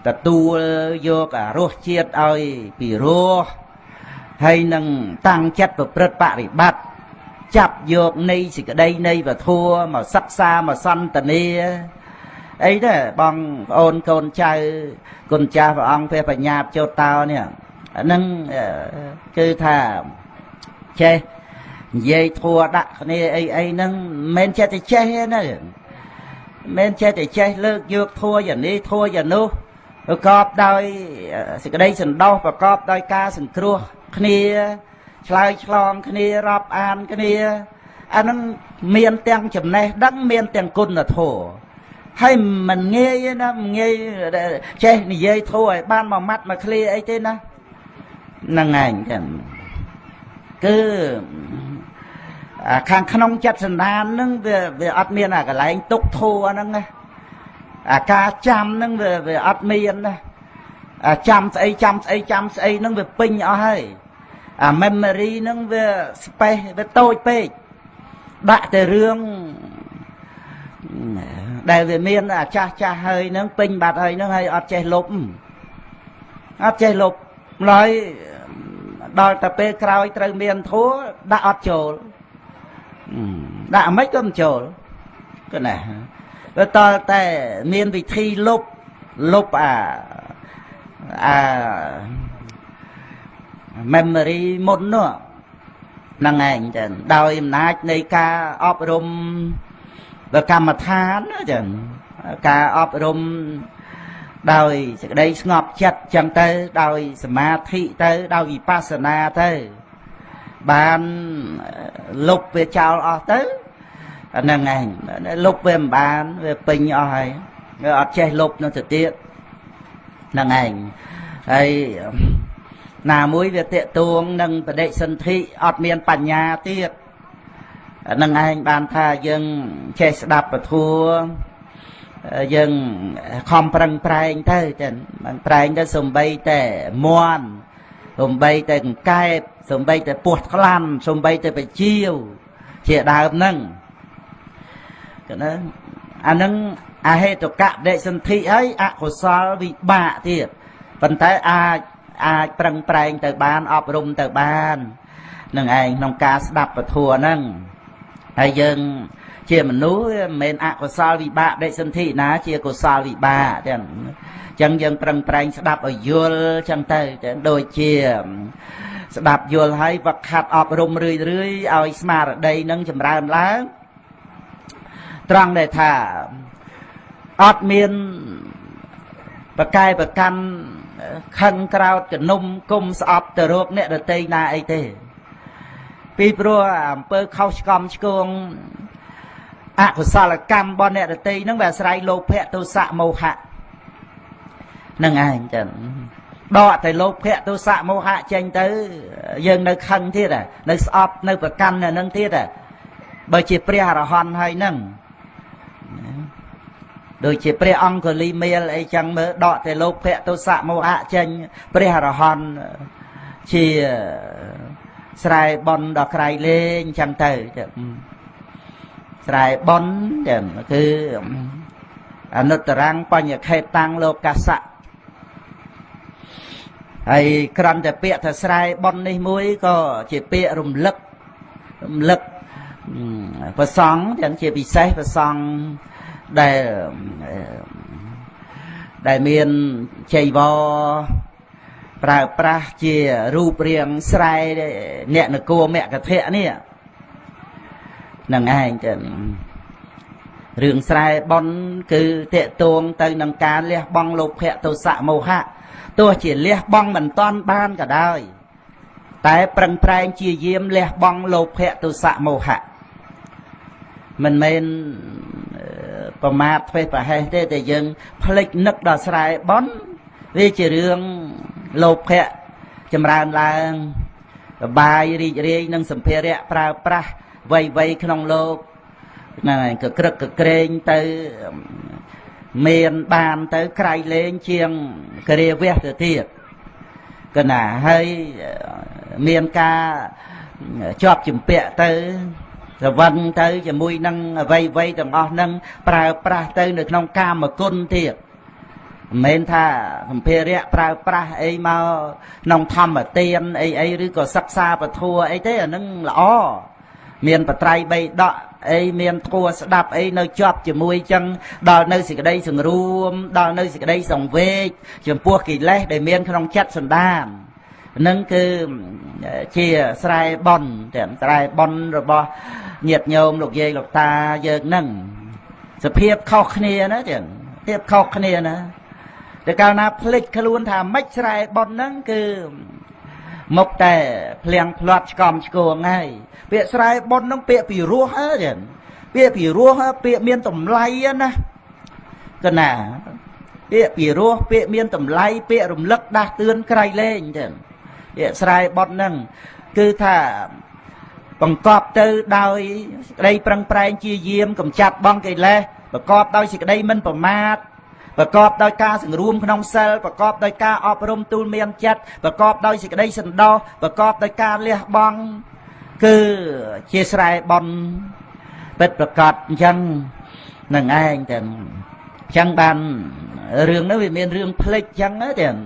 ទទួលយកអារសជាតិឲ្យពីរោះហើយនឹងតាំងចិត្តប្រព្រឹត្តបរិបត្តិចាប់យកនៃសេចក្តីនៃវធัวមកសិក្សាមកសន្តានាអីដែរបងប្អូនកូនចៅគុណចាស់ព្រះអង្គព្រះបញ្ញាចូលតោនេះ ហ្នឹងគឺថាចេះនិយាយធัวដាក់គ្នាអីអីហ្នឹងមិនមែនចេះតែចេះទេណាមិនចេះតែចេះលើកយកធัวយ៉ាងនេះធัวយ៉ាងនោះប្រកបដោយសេចក្តីសន្តោសប្រកបដោយការសង្គ្រោះគ្នាឆ្លើយឆ្លងគ្នារាប់អានគ្នាអាហ្នឹងមានទាំងចំណេះដឹងមានទាំងគុណធម៌ហើយមិនងាយទេណាមិនងាយចេះនិយាយធัวឲ្យបានមួយម៉ាត់មួយឃ្លាអីទេណាហ្នឹងឯងចឹងគឺអាខាងក្នុងចិត្តសន្តានហ្នឹងវាអត់មានអាកន្លែងទុកធัวហ្នឹងណាអាការចាំហ្នឹងវាអត់មានណាអាចាំស្អីចាំស្អីចាំស្អីហ្នឹងវាពេញអស់ហើយអា memory ហ្នឹងវា space វាតូចពេកដាក់តែរឿងដែលវាមានអាចាស់ចាស់ហើយហ្នឹងពេញបាត់ហើយហ្នឹងហើយអត់ចេះលុបអត់ចេះលុបឡើយដល់តែពេលក្រោយត្រូវមានធัวដាក់អត់ចូលដាក់មិនក៏មិនចូលក៏ណាវាតតែមានវិធីលុបលុបអា memory មុននោះហ្នឹងឯងចឹងដោយអំណាចនៃការអប់រំកម្មដ្ឋានចឹងការអប់រំដោយសេចក្តីស្ងប់ចិត្តចឹងទៅដោយសមាធិទៅដោយវិបស្សនាទៅបានលុបវាចោលអស់ទៅហ្នឹងឯងលុបវាមិនបានវាពេញអស់ហើយវាអត់ចេះលុបនោះទៅទៀតហ្នឹងឯងហើយណាមួយវាតេតួងនឹងបដិសន្ធិអត់មានបញ្ញាទៀតហ្នឹងឯងបានថាយើងចេះស្ដាប់ពធัวយើងខំប្រឹងប្រែងទៅចឹងប្រែងទៅសំបីតែមន់សំបីតែកង្កែបសំបីតែពោះថ្លាន់សំបីតែបជាវជាដើមហ្នឹងកណាអាហ្នឹងអហេតុកៈបដិសន្ធិហើយអកុសលវិបាកទៀតប៉ុន្តែអាចអាចប្រឹងប្រែងទៅបានអប់រំទៅបាននឹងឯងក្នុងការស្ដាប់ពធហ្នឹងហើយយើងជាមនុស្សមិនមែនអកុសលវិបាកដេសន្ធិណាជាកុសលវិបាកចឹងចឹងយើងប្រឹងប្រែងស្ដាប់ឲ្យយល់ចឹងទៅដូចជាស្ដាប់យល់ហើយវឹកហាត់អប់រំរឿយរឿយឲ្យស្មារតីនឹងចម្រើនឡើងត្រង់ដែលថាអត់មានប្រកែប្រកាន់ខឹងក្រោតកនុំគុំស្អប់ទៅរកអ្នកដតីណាអីទេពីព្រោះអំពើខុសឆ្គំឆ្គងអកុសលកម្មរបស់អ្នកដតីហ្នឹងវាអាស្រ័យលោភៈទោសៈមោហៈនឹងឯងចឹងដកតែលោភៈទោសៈមោហៈចេញទៅយើងនៅខឹងទៀតនៅស្អប់នៅប្រកាន់នៅនឹងទៀតបើជាព្រះអរហន្តហើយហ្នឹងដូចជាព្រះអង្គលីមាលអីចឹងមើលដកតែលោភៈទោសៈមោហៈចេញព្រះអរហន្តជាស្រែបនដល់ក្រៃលែងចឹងទៅស្រែបនចឹងគឺអនុត្តរੰបញ្ញខេតាំងលោកសៈហើយក្រំតែពាក្យថាស្រែបននេះមួយក៏ជាពាក្យរំលឹករំលឹកប្រសង់ទាំងជាពិសេសប្រសង់ដែលមានចៃវរប្រើប្រាស់ជារូបរាងស្រែអ្នកនគរមគ្គធៈនេះនឹងឯងចឹងរឿងស្រែបនគឺតេតួងទៅនឹងការលះបង់លោភៈទោសៈមោហៈទោះជាលះបង់មិនតាន់បានក៏ដោយតែប្រឹងប្រែងជាយាមលះបង់លោភៈទោសៈមោហៈមិនមែនប្រមាទធ្វេសប្រហែសទេតែយើងភ្លេចនឹកដល់ស្រែបនវាជារឿងលោភៈចម្រើនឡើងសបាយរីករាយនឹងសម្ភារៈប្រើប្រាស់វ័យវ័យក្នុងលោកហ្នឹងហើយកក្រឹកកក្រែងទៅមានបានទៅក្រៃលែងជាងគ្រាវះទៅទៀតកណាហើយមានការជាប់ជំពាក់ទៅរវឹងទៅជាមួយនឹងអ្វីអ្វីទាំងអស់នឹងប្រើប្រាស់ទៅនៅក្នុងកាមគុណទៀតមិនមែនថាសម្ភារៈប្រើប្រាស់អីមកក្នុងធម្មទានអីអីឬក៏សិក្សាពធអីទេអានឹងល្អមានបត្រៃបីដកអីមានធัวស្ដាប់អីនៅជាប់ជាមួយចឹងដល់នៅសេចក្តីសង្រួមដល់នៅសេចក្តីសង្វេគចំពោះកិលេសដែលមានក្នុងចិត្តសន្តាន នឹងគឺជាស្រែបនទាំងស្រែបនរបស់ញាតិញោមលោកយាយលោកតាយើងនឹងសភាពខុសគ្នាណាទាំងភាពខុសគ្នាណាតែកាលណាភ្លេចខ្លួនថាមិនស្រែបនហ្នឹងគឺមកតែភ្លៀងផ្្លាត់ឆ្កំឆ្គងហើយពាក្យស្រែបនហ្នឹងពាក្យពីរោះហ្នឹងពាក្យពីរោះពាក្យមានតម្លៃណាកណាពាក្យពីរោះពាក្យមានតម្លៃពាក្យរំលឹកដាស់តឿនក្រៃលែងចឹងពាក្យស្រែបនហ្នឹងគឺថាបង្កប់ទៅដោយសេចក្តីប្រឹងប្រែងជាយាមកំចាត់បងកិលេសប្រកបដោយសេចក្តីមិនប្រមាទប្រកបដោយការសង្រួមក្នុងសិលប្រកបដោយការអប់រំទូលមានចិត្តប្រកបដោយសេចក្តីសន្តោសប្រកបដោយការលះបង់គឺជាស្រែបនពិតប្រកបអញ្ចឹងនឹងឯងទាំងអញ្ចឹងបានរឿងនោះវាមានរឿងភ្លេចអញ្ចឹងទាំង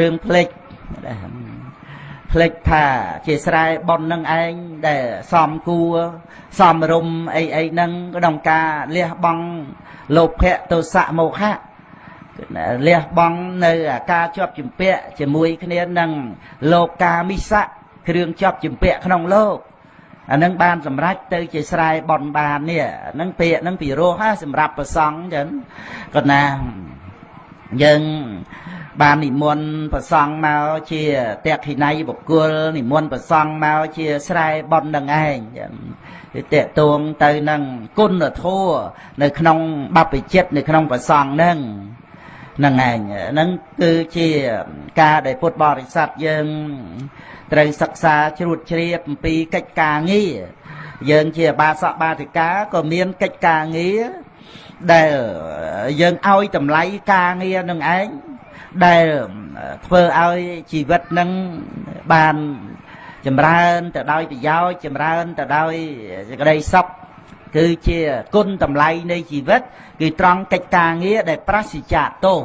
រឿងភ្លេចភ្លេចថាជាស្រែបននឹងឯងដែលសំគួរសំរុំអីអីហ្នឹងក្នុងការលះបង់លោភៈទោសៈមោហៈលះបង់នៅការជាប់ជំពាក់ជាមួយគ្នានឹងលោកកាមិសៈគ្រឿងជាប់ជំពាក់ក្នុងលោកអានឹងបានសម្រេចទៅជាស្រែបនបាននេះហ្នឹងពាក្យហ្នឹងពីរោះសម្រាប់ប្រសង់ចឹងក៏ណាយើងបាននិមន្តប្រសង់មកជាតេខិណៃបុគ្គលនិមន្តប្រសង់មកជាស្រែបននឹងឯងចឹងវាតេតួងទៅនឹងគុណធម៌នៅក្នុងបព្វជិតនៅក្នុងប្រសង់ហ្នឹងហ្នឹងឯងហ្នឹងគឺជាការដែលពុទ្ធបរិស័ទយើងត្រូវសិក្សាជ្រួតជ្រាបអំពីកិច្ចការងារយើងជាបាសកបាធិកាក៏មានកិច្ចការងារដែលយើងឲ្យតម្លៃការងារនឹងឯងដែលធ្វើឲ្យជីវិតនឹងបានចម្រើនទៅដោយប្រយោជន៍ចម្រើនទៅដោយសេចក្តីសុខគឺជាគុណតម្លៃនៃជីវិតគឺត្រង់កិច្ចការងារដែលប្រសិជ្ជៈទោស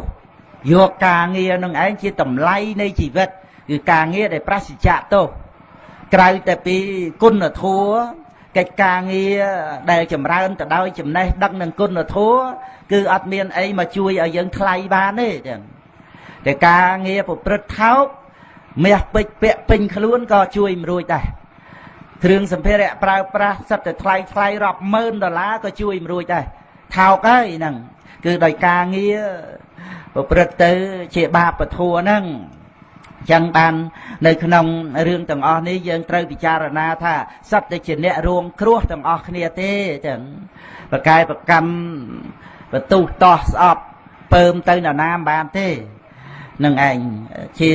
យកការងារនឹងឯងជាតម្លៃនៃជីវិតគឺការងារដែលប្រសិជ្ជៈទោសក្រៅតែពីគុណធម៌កិច្ចការងារដែលចម្រើនទៅដោយចំណេះដឹងនិងគុណធម៌គឺអត់មានអីមកជួយឲ្យយើងថ្លៃបានទេចឹងតែការងារប្រព្រឹត្តថោកមាសពេជ្រពាក់ពេញខ្លួនក៏ជួយមិនរួចដែរគ្រឿងសម្ភារៈប្រើប្រាស់សិតតែថ្លៃថ្លៃរាប់ម៉ឺនដុល្លារក៏ជួយមិនរួចដែរថោកហើយហ្នឹងគឺដោយការងារប្រព្រឹត្តទៅជាបាបធัวហ្នឹងចឹងបាននៅក្នុងរឿងទាំងអស់នេះយើងត្រូវពិចារណាថាសត្វតែជាអ្នករងគ្រោះទាំងអស់គ្នាទេចឹងប្រកែប្រកម្មបន្ទុះតោះស្អប់ពើមទៅនរណាមិនបានទេនឹងឯងជា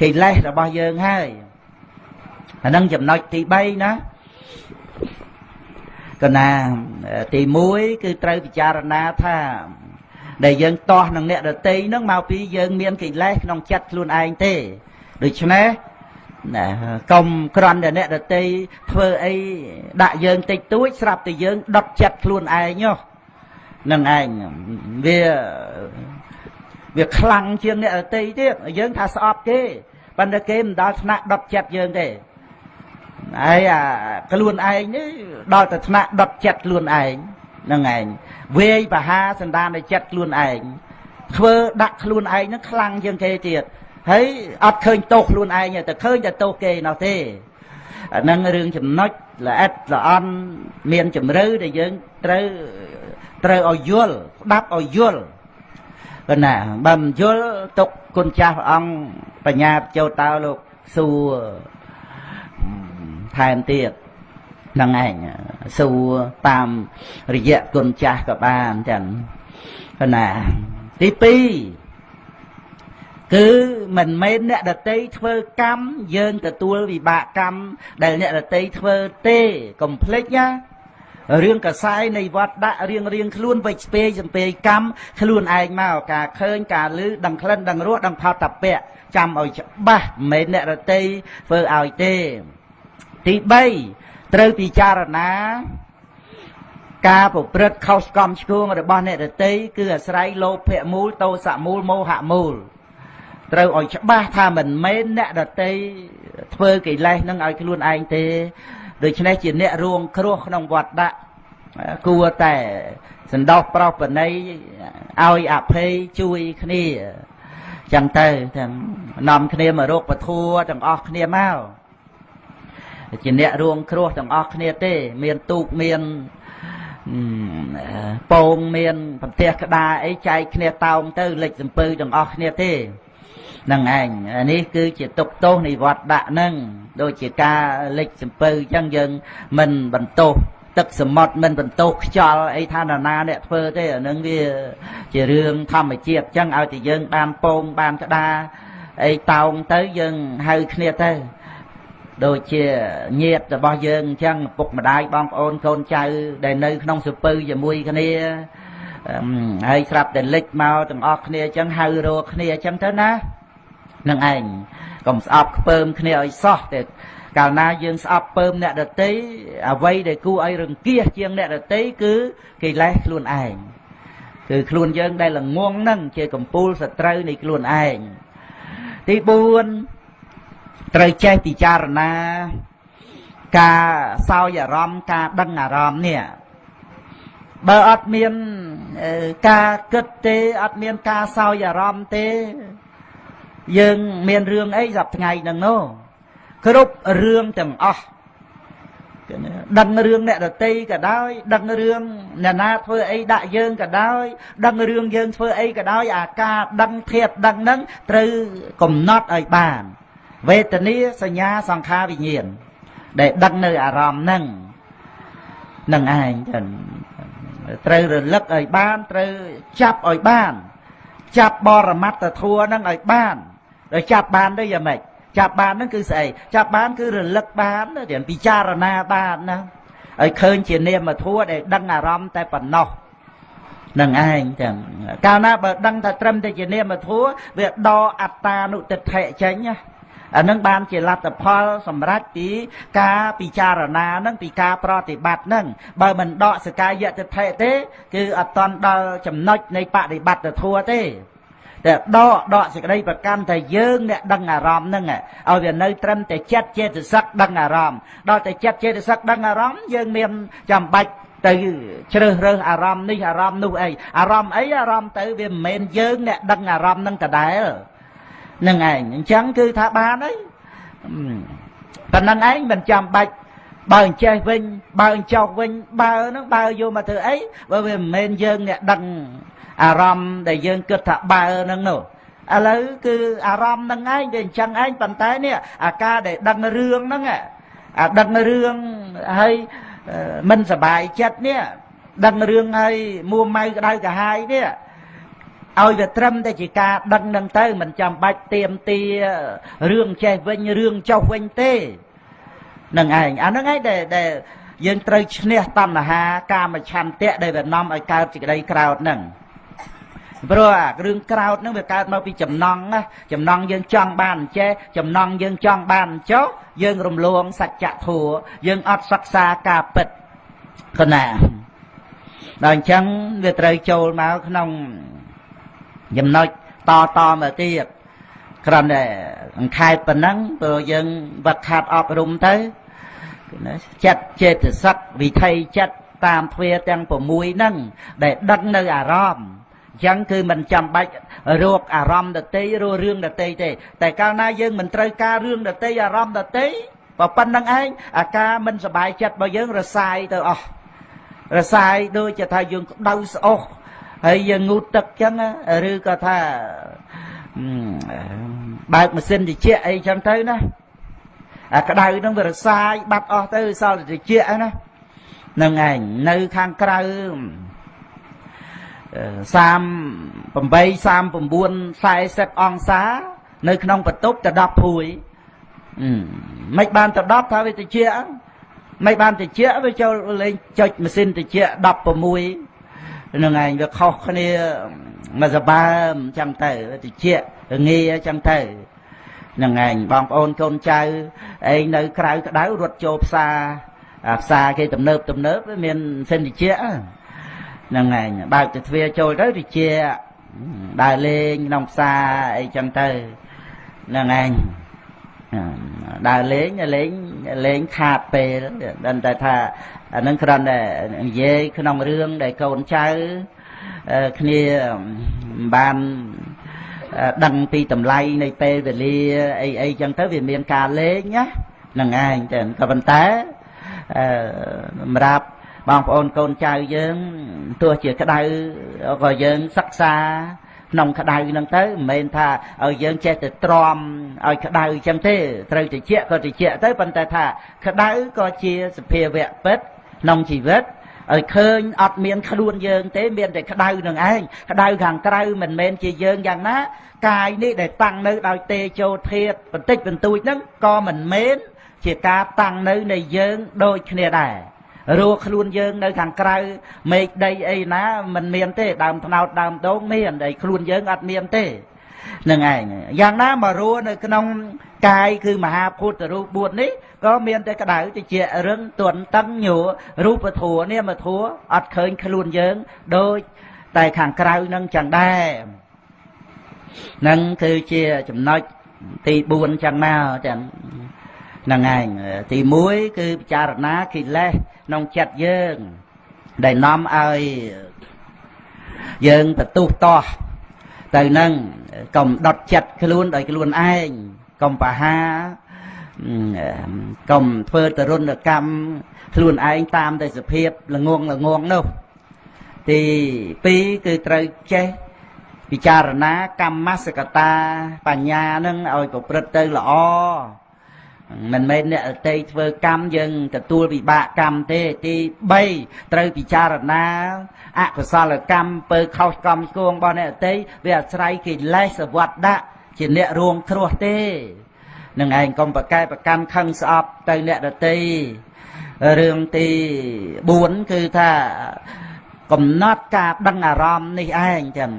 កិលេសរបស់យើងហើយអានឹងចំណុចទី3ណាកណាទី1គឺត្រូវពិចារណាថាដែលយើងតោះនឹងអ្នកដតីហ្នឹងមកពីយើងមានកិលេសក្នុងចិត្តខ្លួនឯងទេដូច្នេះណាកុំក្រន់តែអ្នកដតីធ្វើអីដាក់យើងតិចតួចស្រាប់តែយើងដុតចិត្តខ្លួនឯងហ្នឹងឯងវាខ្លាំងជាងអ្នកដតីទៀតយើងថាស្អប់គេប៉ុន្តែគេមិនដល់ថ្នាក់ដុតចិត្តយើងទេហើយអាខ្លួនឯងនេះដល់តែថ្នាក់ដុតចិត្តខ្លួនឯងហ្នឹងឯងវាយបហាសន្តាននៃចិត្តខ្លួនឯងធ្វើដាក់ខ្លួនឯងហ្នឹងខ្លាំងជាងគេទៀតហើយអត់ឃើញទោសខ្លួនឯងទេតែឃើញតែទោសគេនោះទេអាហ្នឹងរឿងចំណុចល្អិតល្អន់មានជំរឿដែលយើងត្រូវឲ្យយល់ស្ដាប់ឲ្យយល់ប៉ុណ្ណាបើមិនយល់ទុកគុណចាស់ព្រះអង្គបញ្ញាចូលតើលោកសួរថែមទៀតហ្នឹងឯងសួរតាមរយៈគុណចាស់ក៏បានចឹងប៉ុណ្ណាទី2គឺមិនមែនអ្នកដតីធ្វើកម្មយើងទទួលវិបាកកម្មដែលអ្នកដតីធ្វើទេកុំភ្លេចណារឿងកសែនៃវត្តដាក់រៀងរៀងខ្លួនវិជ្ជពេសំពេកម្មខ្លួនឯងមកការឃើញការឮដឹងក្លិនដឹងរសដឹងផតពៈចាំឲ្យច្បាស់មិនមែនអ្នកដតីធ្វើឲ្យទេទី3ត្រូវពិចារណាការប្រព្រឹត្តខុសឆ្គំឆ្គងរបស់អ្នកដតីគឺអាស្រ័យលោភៈមូលទោសៈមូលមោហៈមូលត្រូវឲ្យច្បាស់ថាមិនមែនអ្នកដតីធ្វើកិលេសនឹងឲ្យខ្លួនឯងទេដូច្នេះជាអ្នករងគ្រោះក្នុងវត្តដាក់គួរតែសន្តោសប្រោសប្រណីឲ្យអភ័យជួយគ្នា ចឹងទៅទាំងនាំគ្នាមករកពធัวទាំងអស់គ្នាមកជាអ្នករួងគ្រោះទាំងអស់គ្នាទេមានទូកមានពងមានប្រទេសក្តារអីចែកគ្នាតោងទៅលិចសំពៅទាំងអស់គ្នាទេនឹងឯងនេះគឺជាទុកទោសនៃវត្តដាក់ហ្នឹងដូចជាការលិចសំពៅអញ្ចឹងយើងមិនបន្ទោសទឹកសមុទ្រមិនបន្ទោសខ្យល់អីថានរណាអ្នកធ្វើទេអានឹងវាជារឿងធម្មជាតិអញ្ចឹងឲ្យតែយើងបានពងបានក្តារអីតោងទៅយើងហៅគ្នាទៅដូចជាញាតិរបស់យើងអញ្ចឹងឪពុកម្ដាយបងប្អូនកូនចៅដែលនៅក្នុងសពៅជាមួយគ្នាហើយស្រាប់តែលិចមកទាំងអស់គ្នាអញ្ចឹងហៅរកគ្នាអញ្ចឹងទៅណានឹងឯងកុំស្អប់ខ្ពើមគ្នាឲ្យសោះតែកាលណាយើងស្អប់ពើមអ្នកដទៃអ្វីដែលគួរឲ្យរង្គៀសជាងអ្នកដទៃគឺកិលេសខ្លួនឯងគឺខ្លួនយើងដែលល្ងងហ្នឹងជាកំពូលសត្រូវនៃខ្លួនឯងទី4ត្រូវចេះពិចារណាការសោយអារម្មណ៍ការដឹងអារម្មណ៍នេះបើអត់មានការគិតទេអត់មានការសោយអារម្មណ៍ទេយើងមានរឿងអីសប្តាហ៍ថ្ងៃហ្នឹងនោះគ្រប់រឿងទាំងអស់ដឹងរឿងអ្នកដទៃក៏ដោយដឹងរឿងអ្នកណាធ្វើអីដាក់យើងក៏ដោយដឹងរឿងយើងធ្វើអីក៏ដោយអាការដឹងធៀបដឹងហ្នឹងត្រូវកំណត់ឲ្យបានវេទនាសញ្ញាសង្ខារវិញ្ញាណដែលដឹងនៅអារម្មណ៍ហ្នឹងនឹងឯងចឹងត្រូវរលឹកឲ្យបានត្រូវចាប់ឲ្យបានចាប់បរមត្តធัวហ្នឹងឲ្យបានដល់ចាប់បានទៅយ៉ាងម៉េចចាប់បានហ្នឹងគឺស្អីចាប់បានគឺរលឹកបានរៀនពិចារណាបានណាឲ្យឃើញជានាមធัวដែលដឹងអារម្មណ៍តែប៉ុណ្ណោះនឹងឯងចឹងកាលណាបើដឹងថាត្រឹមតែជានាមធัวវាដកអត្តានុទិដ្ឋិចេញណាអានឹងបានជាលទ្ធផលសម្រាប់ពីការពិចារណានឹងពីការប្រតិបត្តិនឹងបើមិនដកសកាយទិដ្ឋិទេគឺអត់តន់ដល់ចំណុចនៃបដិបត្តិធัวទេតែដកសេចក្តីប្រកាន់តែយើងអ្នកដឹងអារម្មណ៍ហ្នឹងឲ្យវានៅត្រឹមតែចិត្តចេតសិកដឹងអារម្មណ៍ដល់តែចិត្តចេតសិកដឹងអារម្មណ៍យើងមានចាំបាច់ទៅជ្រើសរើសអារម្មណ៍នេះអារម្មណ៍នោះអីអារម្មណ៍អីអារម្មណ៍ទៅវាមិនមែនយើងអ្នកដឹងអារម្មណ៍ហ្នឹងដដែលនឹងឯងអញ្ចឹងគឺថាបានហើយប៉ុណ្ណឹងឯងមិនចាំបាច់បើអញ្ចេះវិញបើអញ្ចោះវិញបើហ្នឹងបើយកមកធ្វើអីបើវាមិនមែនយើងអ្នកដឹងអារម្មណ៍ដែលយើងគិតថាបើហ្នឹងនោះឥឡូវគឺអារម្មណ៍ហ្នឹងឯងវាអញ្ចឹងឯងប៉ុន្តែនេះអាការដែលដឹងរឿងហ្នឹងអាដឹងរឿងហើយមិនសប្បាយចិត្តនេះដឹងរឿងហើយមួម៉ៅក្តៅក្រហាយនេះឲ្យវាត្រឹមតែជាការដឹងនឹងទៅមិនចាំបាច់ទៀមទារឿងចេះវិញរឿងចុះវិញទេនឹងឯងអាហ្នឹងឯងដែលយើងត្រូវឈ្នះតណ្ហាកាមឆន្ទៈដែលវានាំឲ្យកើតសេចក្តីក្រោធហ្នឹងព្រោះអារឿងក្រោធហ្នឹងវាកើតមកពីចំណង់ណាចំណង់យើងចង់បានអញ្ចេះចំណង់យើងចង់បានអញ្ចោះយើងរំលងសច្ចធម៌យើងអត់សិក្សាការពិតគណាដល់អញ្ចឹងវាត្រូវចូលមកក្នុងចំណុចតមកទៀតគ្រាន់តែអង្ខែប៉ុណ្ណឹងព្រោះយើងវឹកខាត់អប់រំទៅចិត្តចេតសិកវិថីចិត្តតាមទ្វាទាំង6ហ្នឹងដែលដឹងនៅអារម្មណ៍អញ្ចឹងគឺមិនចាំបាច់រកអារម្មណ៍ដទៃរករឿងដទៃទេតែកាលណាយើងមិនត្រូវការរឿងដទៃអារម្មណ៍ដទៃបើប៉ុណ្្នឹងឯងអាការមិនសប្បាយចិត្តរបស់យើងរសាយទៅអស់រសាយដូចជាថាយើងក្តៅស្អុះហើយយើងងូតទឹកចឹងឬក៏ថាបើកម៉ាស៊ីនត្រជាក់អីចឹងទៅណាអាក្តៅហ្នឹងវារសាយបាត់អស់ទៅសល់តែត្រជាក់ណានឹងឯងនៅខាងក្រៅ38 39 40អង្សានៅក្នុងបន្ទប់ទៅ10ភួយមិនបានទៅ10ថាវាត្រជាក់មិនបានត្រជាក់វាចូលលេងចុចម៉ាស៊ីនត្រជាក់16នឹងឯងវាខុសគ្នាមកសបើមចឹងទៅត្រជាក់ងាចឹងទៅនឹងឯងបងប្អូនកូនចៅឯងនៅក្រៅក្តៅរត់ចូលផ្សារផ្សារគេទំនើបមានសិនត្រជាក់ហ្នឹងឯងបើកទៅទ្វារចូលទៅត្រជាក់ដើរលេងក្នុងផ្សារអីចឹងទៅហ្នឹងឯងដើរលេងលេងខាតពេលដឹងតែថាអានឹងគ្រាន់តែនិយាយក្នុងរឿងដែលកូនចៅគ្នាបាន ដឹងពីតម្លៃនៃពេលវេលាអីអីចឹងទៅវាមានការលេងណាហ្នឹងឯងចឹងក៏ប៉ុន្តែសម្រាប់បងប្អូនកូនចៅយើងទោះជាក្តៅក៏យើងសិក្សាក្នុងក្តៅហ្នឹងទៅមិនមែនថាឲ្យយើងចេះតែទ្រាំឲ្យក្តៅចឹងទេត្រូវតិចក៏តិចទៅប៉ុន្តែថាក្តៅក៏ជាសភាវៈពិតក្នុងជីវិតឲ្យឃើញអត់មានខ្លួនយើងទេមានតែក្តៅនឹងឯងក្តៅខាងក្រៅមិនមែនជាយើងយ៉ាងណាកាយនេះដែលតាំងនៅដោយទេជោធាតបន្តិចបន្តួចហ្នឹងក៏មិនមែនជាការតាំងនៅនៃយើងដូចគ្នាដែររੂខ្លួនយើងនៅខាងក្រៅមេឃដីអីណាមិនមានទេដើមត្នោតដើមដូងមានតែខ្លួនយើងអត់មានទេនឹងឯងយ៉ាងណាមករੂនៅក្នុងកាយគឺមហាភូតរូប4នេះក៏មានតែក្តៅតិចរឹងទន់តឹងញ័ររូបធัวនាមធัวអត់ឃើញខ្លួនយើងដូចតែខាងក្រៅនឹងចឹងដែរនឹងគឺជាចំណុចទី4ចឹងមកចឹងហ្នឹងឯងទី1គឺពិចារណាកិលេសក្នុងចិត្តយើងដែលនាំឲ្យយើងបន្ទុះតោះទៅនឹងកុំដុតចិត្តខ្លួនដោយខ្លួនឯងកុំបហាកុំធ្វើទរណកម្មខ្លួនឯងតាមតែសភាពល្ងងល្ងងនោះទី2គឺត្រូវចេះពិចារណាកម្មសកតាបញ្ញានឹងឲ្យប្រព្រឹត្តទៅល្អមិនមែនអ្នកអតីធ្វើកម្មយើងទទួលវិបាកកម្មទេទី3ត្រូវពិចារណាអកុសលកម្មពើខុសកម្មឆ្គងរបស់អ្នកអតីវាអាស្រ័យកិលេសវត្តដាក់ជាអ្នករួងគ្រោះទេនឹងឯងកុំប្រកែប្រកាន់ខឹងស្អប់ទៅអ្នកដតីរឿងទី4គឺថាកំណត់ការដឹងអារម្មណ៍នេះឯងចឹង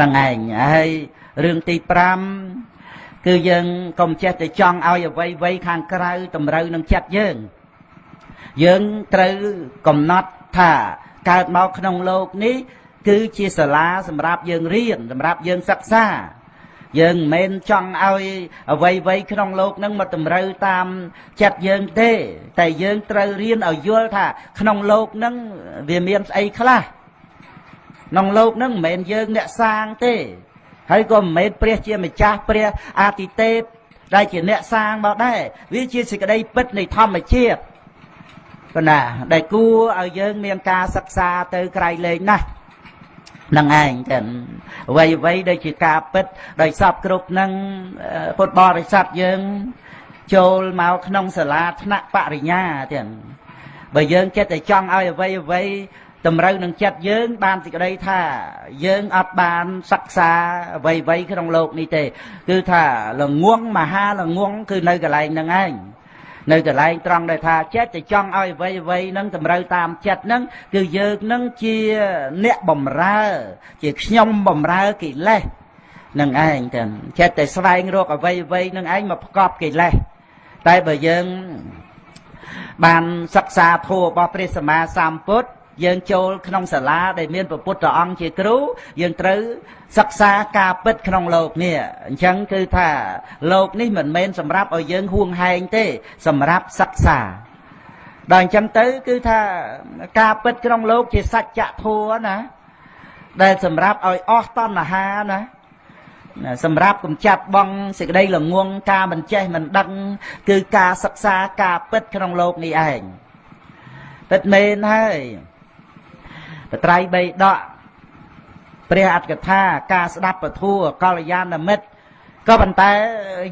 នឹងឯងហើយរឿងទី5គឺយើងកុំចេះតែចង់ឲ្យអ្វីៗខាងក្រៅតម្រូវនឹងចិត្តយើងយើងត្រូវកំណត់ថាកើតមកក្នុងលោកនេះគឺជាសាលាសម្រាប់យើងរៀនសម្រាប់យើងសិក្សាយើងមិនមែនចង់ឲ្យអ្វីៗក្នុងលោកនឹងមកតម្រូវតាមចិត្តយើងទេតែយើងត្រូវរៀនឲ្យយល់ថាក្នុងលោកនឹងវាមានស្អីខ្លះក្នុងលោកនឹងមិនមែនយើងអ្នកសាងទេហើយក៏មិនមែនព្រះជាម្ចាស់ព្រះអាទិទេពដែលជាអ្នកសាងមកដែរវាជាសេចក្តីពិតនៃធម្មជាតិប៉ុណ្ណាដែលគួរឲ្យយើងមានការសិក្សាទៅក្រៃលែងណាស់នឹងឯងចឹងអ្វីៗដែលជាការពិតដោយសពគ្រប់នឹងពុទ្ធបរិស័ទយើងចូលមកក្នុងសាលាថ្នាក់បរិញ្ញាចឹងបើយើងចិត្តតែចង់ឲ្យអ្វីៗតម្រូវនឹងចិត្តយើងបានសេចក្តីថាយើងអត់បានសិក្សាអ្វីៗក្នុងលោកនេះទេគឺថាល្ងងមហាល្ងងគឺនៅកន្លែងហ្នឹងឯងនៅកន្លែងត្រង់ដែលថាចិត្តតែចង់ឲ្យអ្វីៗហ្នឹងតម្រូវតាមចិត្តហ្នឹងគឺយើងហ្នឹងជាអ្នកបំរើជាខ្ញុំបំរើកិលេសនឹងឯងចឹងចិត្តតែស្វែងរកអ្វីៗនឹងឯងមកផ្កប់កិលេសតែបើយើងបានសិក្សាធម៌របស់ព្រះសម្មាសម្ពុទ្ធយើងចូលក្នុងសាលាដែលមានព្រះពុទ្ធអង្គជាគ្រូយើងត្រូវសិក្សាការពិតក្នុងលោកនេះអញ្ចឹងគឺថាលោកនេះមិនមែនសម្រាប់ឲ្យយើងហួងហែងទេសម្រាប់សិក្សាដល់អញ្ចឹងទៅគឺថាការពិតក្នុងលោកជាសច្ចធម៌ណាដែលសម្រាប់ឲ្យអស់តណ្ហាណាសម្រាប់កំចាត់បងសេចក្តីល្ងងការមិនចេះមិនដឹងគឺការសិក្សាការពិតក្នុងលោកនេះឯងពិតមែនហើយបត្រៃបីដកព្រះអត្តកថាការស្ដាប់ពធัวកល្យាណមិត្តក៏ប៉ុន្តែ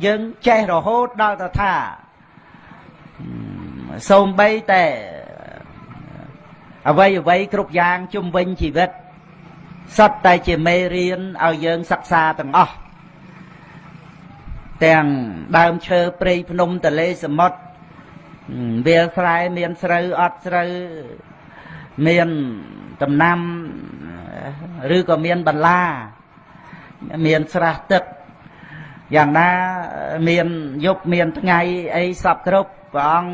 យើងចេះរហូតដល់ទៅថាសូម្បីតែអ្វីៗគ្រប់យ៉ាងជុំវិញជីវិតសុទ្ធតែជាមេរៀនឲ្យយើងសិក្សាទាំងអស់ទាំងដើមឈើព្រៃភ្នំទលេសមុទ្រវាលស្រែមានស្រូវអត់ស្រូវមានដំណាំឬក៏មានបន្លាមានស្រះទឹកយ៉ាងណាមានយប់មានថ្ងៃអីសពគ្រប់ព្រះអង្គ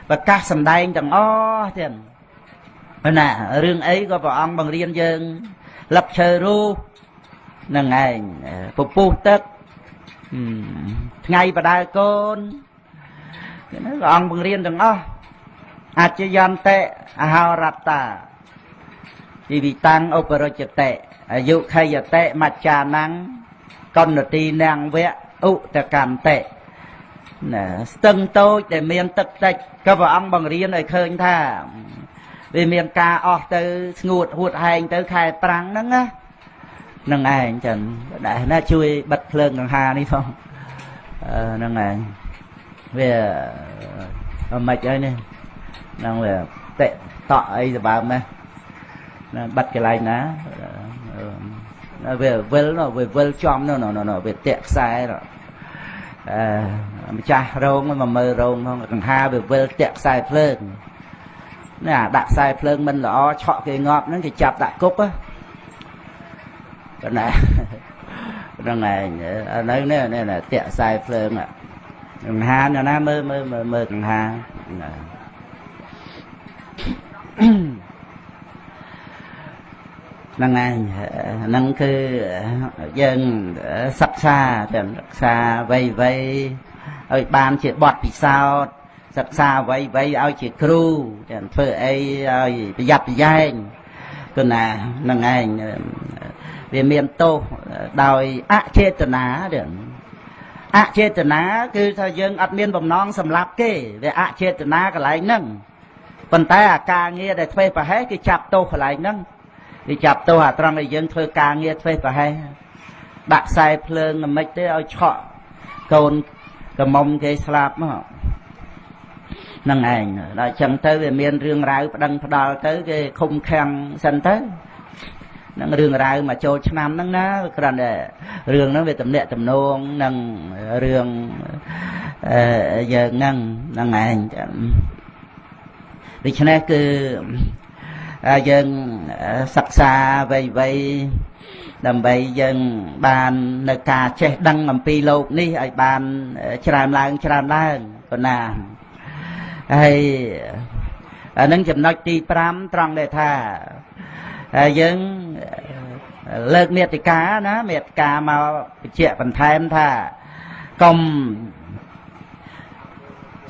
ប្រកាសសម្ដែងទាំងអស់ទៀតណារឿងអីក៏ព្រះអង្គបង្រៀនយើងលឹកឈើរូសនឹងឯងពពុះទឹកថ្ងៃបដើកូនព្រះអង្គបង្រៀនទាំងអស់អច្ចយន្តិអហោរត្តាជីវិតាំងឧបរុចតិ អាយុខយតិមច្ចានំកុណទីនាងវៈឧតកន្តិណាស្ទឹងតូចដែលមានទឹកតិចក៏ព្រះអង្គបង្រៀនឲ្យឃើញថាវាមានការអស់ទៅស្ងួតហួតហែងទៅខែប្រាំងហ្នឹងណាហ្នឹងឯងចឹងដែរណាជួយបិទភ្លើងកង្ហានេះផងហ្នឹងឯងវាមិនអីនេះហ្នឹងវាតិតក់អីសម្បើមណាបិទកន្លែងណាវាវិលវាវិលចំនោះនោះវាតាក់ខ្សែអឺម្ចាស់រោងមកមើលរោងផងកង្ហាវាវិលតាក់ខ្សែភ្លើងណាដាក់ខ្សែភ្លើងមិនល្អឆក់គេងាប់ហ្នឹងគេចាប់ដាក់គុកណាហ្នឹងឯងនៅនេះនេះតាក់ខ្សែភ្លើងកង្ហាណាមើលមើលមើលកង្ហាហ្នឹងឯងហ្នឹងគឺយើងសិក្សាតែសិក្សាអ្វីអ្វីឲ្យបានជាបទពិសោធន៍សិក្សាអ្វីអ្វីឲ្យជាគ្រូតែធ្វើអីឲ្យប្រយ័ត្នប្រយែងគឺណាហ្នឹងឯងវាមានទោសដោយអចេតនាទេអចេតនាគឺថាយើងអត់មានបំណងសម្លាប់គេវាអចេតនាកន្លែងហ្នឹងប៉ុន្តែអាការងារដែលធ្វើប្រហែសគេចាប់ទោសកន្លែងហ្នឹងគេចាប់ទោសអាត្រង់ដែលយើងធ្វើការងារធ្វើប្រហែសដាក់ខ្សែភ្លើងមិនទេឲ្យឆក់កូនក្រមុំគេស្លាប់មកហ្នឹងឯងដល់អញ្ចឹងទៅវាមានរឿងរ៉ាវប្តឹងផ្ដាល់ទៅគេឃុំឃាំងសិនទៅនឹងរឿងរ៉ាវមកចូលឆ្នាំហ្នឹងណាគ្រាន់តែរឿងហ្នឹងវាតំណាក់តំណងនឹងរឿងយើងហ្នឹងហ្នឹងឯងដូច្នេះគឺយើងសិក្សាអ្វីៗដើម្បីយើងបាននៅការចេះដឹងអំពីលោកនេះឲ្យបានច្រើនឡើងច្រើនឡើងប៉ុណ្ណាហើយអានឹងចំណុចទី5ត្រង់ដែលថាយើងលើកមេតិកាណាមេតិកាមកបញ្ជាក់បន្ថែមថាកុំ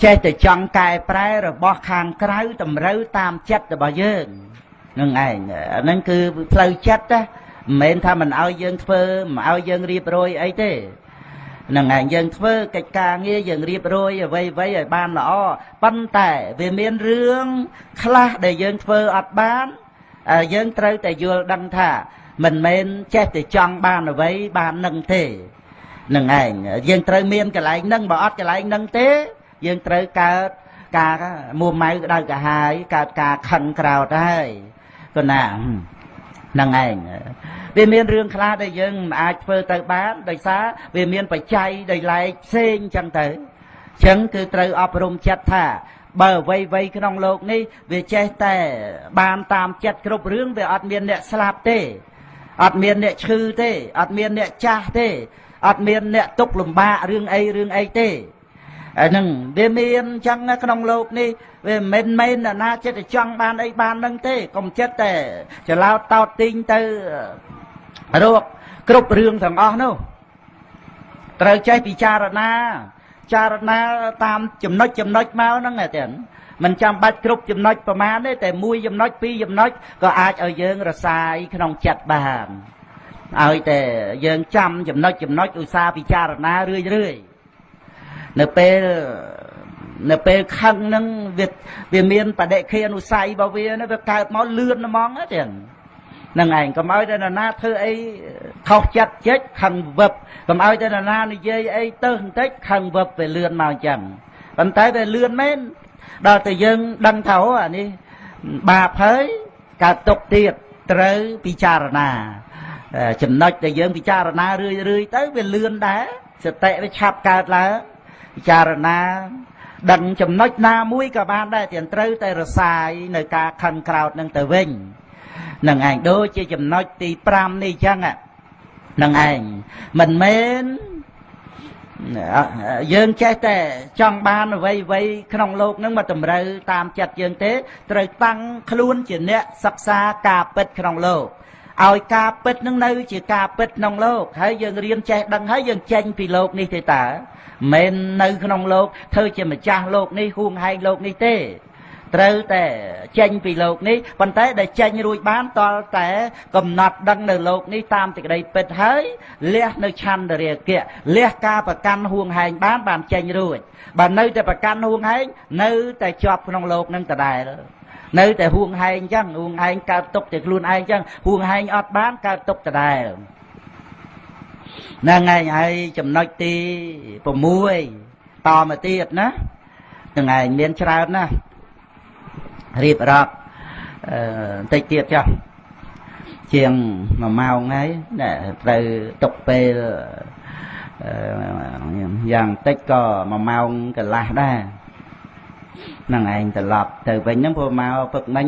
ចេះតែចង់កែប្រែរបស់ខាងក្រៅតម្រូវតាមចិត្តរបស់យើងនឹងឯងហ្នឹងគឺផ្លូវចិត្តណាមិនមែនថាមិនឲ្យយើងធ្វើមិនឲ្យយើងរៀបរយអីទេហ្នឹងឯងយើងធ្វើកិច្ចការងារយើងរៀបរយអ្វីអ្វីឲ្យបានល្អប៉ុន្តែវាមានរឿងខ្លះដែលយើងធ្វើអត់បានយើងត្រូវតែយល់ដឹងថាមិនមែនចេះតែចង់បានអ្វីបាននឹងទេនឹងឯងយើងត្រូវមានកន្លែងនឹងបើអត់កន្លែងនឹងទេយើងត្រូវកើតការមួម៉ៅក្តៅក្រហាយកើតការខឹងក្រោធហើយក៏ណាហ្នឹងឯងវាមានរឿងខ្លះដែលយើងមិនអាចធ្វើទៅបានដោយសារវាមានបច្ច័យដោយឡែកផ្សេងចឹងទៅចឹងគឺត្រូវអប់រំចិត្តថាបើអ្វីៗក្នុងលោកនេះវាចេះតែបានតាមចិត្តគ្រប់រឿងវាអត់មានអ្នកស្លាប់ទេអត់មានអ្នកឈឺទេអត់មានអ្នកចាស់ទេអត់មានអ្នកទុក្ខលំបាករឿងអីរឿងអីទេអាហ្នឹងវាមានអញ្ចឹងក្នុងលោកនេះវាមិនមែនណាចិត្តតែចង់បានអីបាននឹងទេកុំចិត្តតែច្រឡោតតោតទាញទៅរកគ្រប់រឿងទាំងអស់នោះត្រូវចេះពិចារណាចារណាតាមចំណុចចំណុចមកហ្នឹងតែមិនចាំបាច់គ្រប់ចំណុចប្រមាណទេតែមួយចំណុចពីរចំណុចក៏អាចឲ្យយើងរសាយក្នុងចិត្តបានឲ្យតែយើងចាំចំណុចចំណុចឧស្សាហ៍ពិចារណារឿយរឿយនៅពេលខឹងហ្នឹងវាមានបដិខេអនុស័យរបស់វាវាកើតមកលឿនហ្មងទេហ្នឹងឯងកុំឲ្យតែនរណាធ្វើអីខុសចិត្តចិត្តខឹងវឹបកុំឲ្យតែនរណានិយាយអីទៅបន្តិចខឹងវឹបវាលឿនមកអញ្ចឹងប៉ុន្តែវាលឿនមែនដល់តែយើងដឹងថាអូអានេះបាបហើយកើតទុកទៀតត្រូវពិចារណាចំណុចដែលយើងពិចារណារឿយរឿយទៅវាលឿនដែរសតិវាឆាប់កើតឡើងពិចារណាដឹងចំណុចណាមួយក៏បានដែរតែត្រូវតែរសាយនៅការខឹងក្រោធនឹងទៅវិញនឹងឯងដូចជាចំណុចទី5នេះអញ្ចឹងនឹងឯងមិនមែនយើងចេះតែចង់បានអ្វីអ្វីក្នុងលោកនឹងមកតម្រូវតាមចិត្តយើងទេត្រូវតាំងខ្លួនជាអ្នកសិក្សាការពិតក្នុងលោកឲ្យការពិតនឹងនៅជាការពិតក្នុងលោកហើយយើងរៀនចេះដឹងហើយយើងចេញពីលោកនេះទេតើមិននៅក្នុងលោកធ្វើជាម្ចាស់លោកនេះហួងហែងលោកនេះទេ ត្រូវតែចេញពីលោកនេះប៉ុន្តែដែលចេញរួចបានតលតែកំណត់ដឹងនៅលោកនេះតាមសេចក្តីពិតហើយលះនៅឆន្ទរាគៈលះការប្រកាន់ហួងហែងបានបានចេញរួចបើនៅតែប្រកាន់ហួងហែងនៅតែជាប់ក្នុងលោកនឹងដដែលនៅតែហួងហែងអញ្ចឹងហួងហែងកើតទុកតែខ្លួនឯងអញ្ចឹងហួងហែងអត់បានកើតទុកដដែលហ្នឹងឯងហើយចំណុចទី6តមកទៀតណាហ្នឹងឯងមានច្រើនណាស់រៀបរាប់បន្តិចទៀតចុះជាង1ម៉ោងហើយត្រូវទុកពេលយ៉ាងតិចក៏1ម៉ោងកន្លះដែរហ្នឹងឯងត្រឡប់ទៅវិញហ្នឹងព្រោះមកពឹកមិញ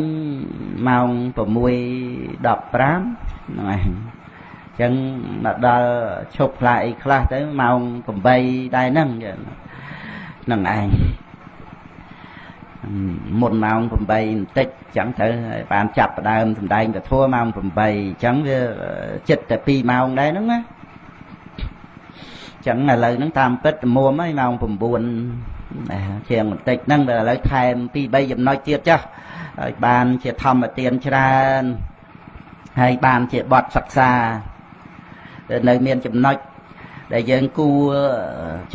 ម៉ោង6:15ហ្នឹងឯងចឹងមកដល់ឈប់ខ្លះអីខ្លះទៅម៉ោង8ដែរហ្នឹងហ្នឹងឯងមុនម៉ោង8បន្តិចចឹងទៅបានចាប់ផ្ដើមសម្ដែងពធម៉ោង8ចឹងវាចិត្តតែ2ម៉ោងដែរហ្នឹងណាចឹងឥឡូវហ្នឹងតាមពិតមួមហើយម៉ោង9ជាងបន្តិចហ្នឹងឥឡូវថែម2 3ចំណុចទៀតចុះឲ្យបានជាធម្មទានច្រើនហើយបានជាបទសិក្សានៅមានចំណុចដែលយើងគួរ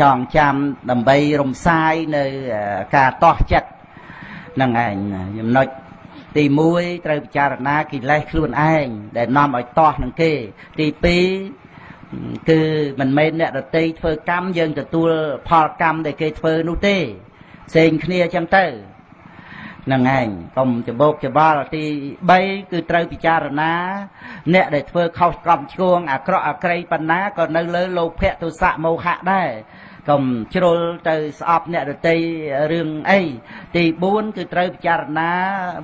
ចងចាំដើម្បីរំសាយនៅការតោះចិត្តហ្នឹងឯងចំណុចទី1ត្រូវពិចារណាកិលេសខ្លួនឯងដែលនាំឲ្យតោះនឹងគេទី2គឺមិនមែនអ្នកដទៃធ្វើកម្មយើងទទួលផលកម្មដែលគេធ្វើនោះទេផ្សេងគ្នាចឹងទៅហ្នឹងឯងកុំច្បោកច្បល់ទី3គឺត្រូវពិចារណាអ្នកដែលធ្វើខុសកំឆ្គងអាក្រក់អាក្រីប៉ុណ្ណាក៏នៅលើលោភៈទោសៈមោហៈដែរកុំជ្រុលទៅស្អប់អ្នកដទៃរឿងអីទី4គឺត្រូវពិចារណា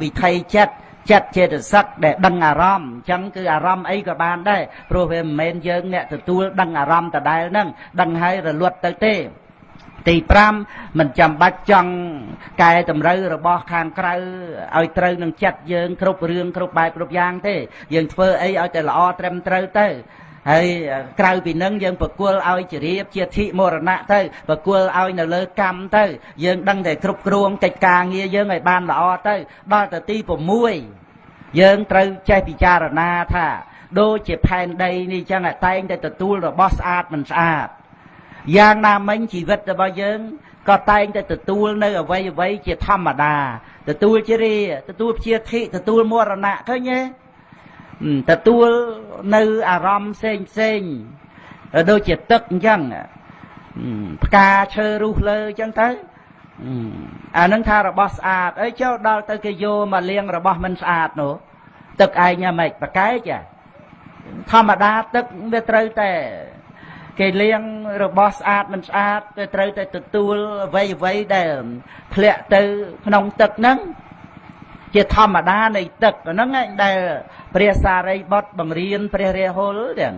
វិថីចិត្តចិត្តចេតសិកដែលដឹងអារម្មណ៍អញ្ចឹងគឺអារម្មណ៍អីក៏បានដែរព្រោះវាមិនមែនយើងអ្នកទទួលដឹងអារម្មណ៍ដដែលហ្នឹងដឹងហើយរលត់ទៅទេទី5មិនចាំបាច់ចង់កែតម្រូវរបស់ខាងក្រៅឲ្យត្រូវនឹងចិត្តយើងគ្រប់រឿងគ្រប់បែបគ្រប់យ៉ាងទេយើងធ្វើអីឲ្យតែល្អត្រឹមត្រូវទៅហើយក្រៅពីនឹងយើងប្រគល់ឲ្យជារៀបជាធិមរណៈទៅប្រគល់ឲ្យនៅលើកម្មទៅយើងដឹងតែគ្រប់គ្រងកិច្ចការងារយើងឲ្យបានល្អទៅដល់ទៅទី6យើងត្រូវចេះពិចារណាថាដូចជាផែនដីនេះចឹងតែងតែទទួលរបស់ស្អាតមិនស្អាតយ៉ាងណាមិញជីវិតរបស់យើងក៏តែងតែទទួលនៅអ្វីអ្វីជាធម្មតាទទួលជារាទទួលជាធិទទួលមរណៈឃើញទេទទួលនៅអារម្មណ៍ផ្សេងផ្សេងដូចជាទឹកអញ្ចឹងផ្កាឈើរុះលើអញ្ចឹងទៅអានឹងថារបស់ស្អាតអីចូលដល់ទៅគេយកមកលាងរបស់មិនស្អាតនោះទឹកឯងយ៉ាងម៉េចប្រកែកធម្មតាទឹកវាត្រូវតែគេលាងរបស់ស្អាតមិនស្អាតវាត្រូវតែទទួលអ្វីអ្វីដែលធ្លាក់ទៅក្នុងទឹកហ្នឹងជាធម្មតានៃទឹកហ្នឹងឯងដែលព្រះសារីបុត្របង្រៀនព្រះរាហុលទាំង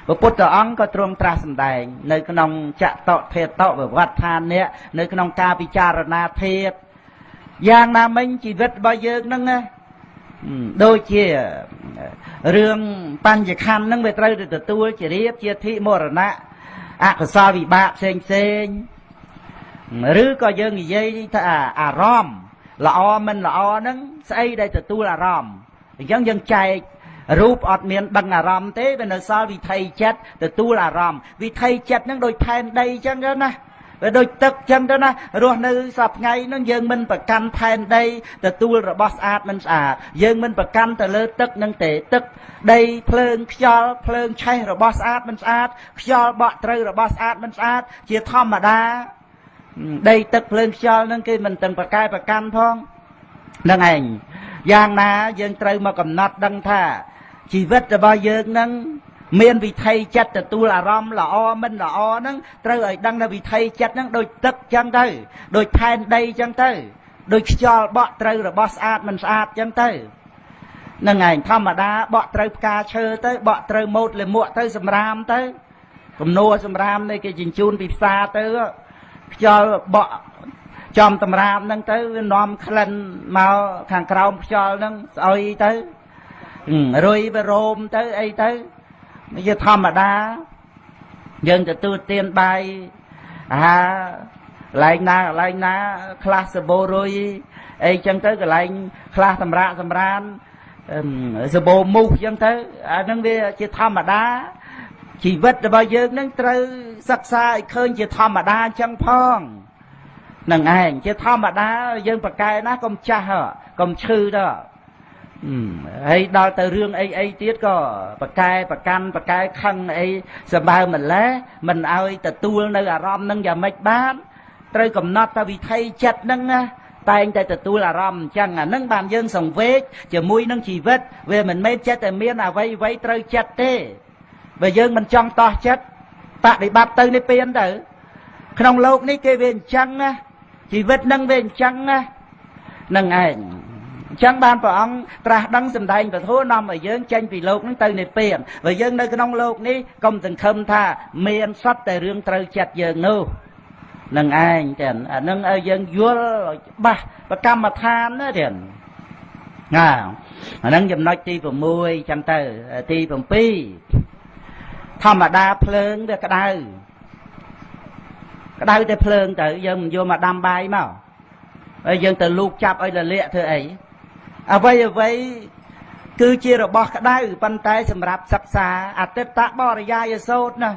ព្រះពុទ្ធអង្គក៏ទ្រង់ត្រាស់សម្ដែងនៅក្នុងចតុធាតុវិវដ្ឋានៈនៅក្នុងការពិចារណាធាតុយ៉ាងណាមិញជីវិតរបស់យើងហ្នឹងណាដូចជារឿងបញ្ញខណ្ឌហ្នឹងវាត្រូវតែទទួលជារៀបជាធិមរណៈអកុសលវិបាកផ្សេងផ្សេងឬក៏យើងនិយាយថាអារម្មណ៍ល្អមិនល្អហ្នឹងស្អីដែលទទួលអារម្មណ៍អញ្ចឹងយើងចែករូបអត់មានដឹងអារម្មណ៍ទេវានៅសល់វិថីចិត្តទទួលអារម្មណ៍វិថីចិត្តហ្នឹងដូចផែនដីអញ្ចឹងទៅណាវាដូចទឹកអញ្ចឹងទៅណារស់នៅសប្ថ្ងៃហ្នឹងយើងមិនប្រកាន់ផែនដីទទួលរបស់ស្អាតមិនស្អាតយើងមិនប្រកាន់ទៅលើទឹកហ្នឹងទេទឹកដីភ្លើងខ្យល់ភ្លើងឆេះរបស់ស្អាតមិនស្អាតខ្យល់បក់ត្រូវរបស់ស្អាតមិនស្អាតជាធម្មតាដីទឹកភ្លើងខ្យល់ហ្នឹងគេមិនទាំងប្រកែប្រកាន់ផងហ្នឹងឯងយ៉ាងណាយើងត្រូវមកកំណត់ដឹងថាជីវិតរបស់យើងហ្នឹងមានវិថីចិត្តទទួលអារម្មណ៍ល្អមិនល្អហ្នឹងត្រូវឲ្យដឹងថាវិថីចិត្តហ្នឹងដូចទឹកចឹងទៅដូចផែនដីចឹងទៅដូចខ្យល់បក់ត្រូវរបស់ស្អាតមិនស្អាតចឹងទៅហ្នឹងឯងធម្មតាបក់ត្រូវផ្កាឈើទៅបក់ត្រូវម៉ូតលាមកទៅសម្រាមទៅគំនួរសម្រាមនេះគេជញ្ជូនពីផ្សារទៅខ្យល់បក់ចំតម្រាមហ្នឹងទៅវានាំក្លិនមកខាងក្រោមខ្យល់ហ្នឹងស្អុយទៅរុយវារោមទៅអីទៅជាធម្មតាយើងទទួលទានបាយអាហារកន្លែងណាកន្លែងណាខ្លះសបោរុយ អីចឹងទៅកន្លែងខ្លះសម្រាកសម្រានសបោមូសចឹងទៅអានឹងវាជាធម្មតាជីវិតរបស់យើងនឹងត្រូវសិក្សាឲ្យឃើញជាធម្មតាអញ្ចឹងផងនឹងឯងជាធម្មតាយើងប្រកែណាកុំចាស់កុំឈឺដល់ហើយដល់ទៅរឿងអីអីទៀតក៏ប្រកែប្រកាន់ប្រកែខឹងអីសម្បើម្លេះមិនឲ្យទទួលនៅអារម្មណ៍នឹងយ៉ាងម៉េចបានត្រូវកំណត់តែវិថីចិត្តនឹងណាតែងតែទទួលអារម្មណ៍អញ្ចឹងអានឹងបានយើងសង្វេគជាមួយនឹងជីវិតវាមិនមែនចិត្តតែមានអ្វីអ្វីត្រូវចិត្តទេបើយើងមិនចង់តោះចិត្តបដិបត្តិទៅនិព្វានទៅក្នុងលោកនេះគេវាអញ្ចឹងណាជីវិតនឹងវាអញ្ចឹងណានឹងឯងអញ្ចឹងបានព្រះអង្គត្រាស់ដឹងសម្ដែងពធនាំឲ្យយើងចេញពីលោកនឹងទៅនិព្វានបើយើងនៅក្នុងលោកនេះកុំសង្ឃឹមថាមានសត្វតែរឿងត្រូវចិត្តយើងនោះនឹងឯងចឹងអានឹងឲ្យយើងយល់ច្បាស់ប្រកម្មដ្ឋានណាចឹងណាអានឹងចំណុចទី6ចឹងទៅទី7ធម្មតាភ្លើងវាក្តៅក្តៅតែភ្លើងទៅយើងមិនយកមកដាំបាយមកហើយយើងទៅលូកចាប់ឲ្យលលាកធ្វើអីអ្វីអ្វីគឺជារបស់ក្តៅប៉ុន្តែសម្រាប់សិក្សាអតីតបរិយាយសោតណា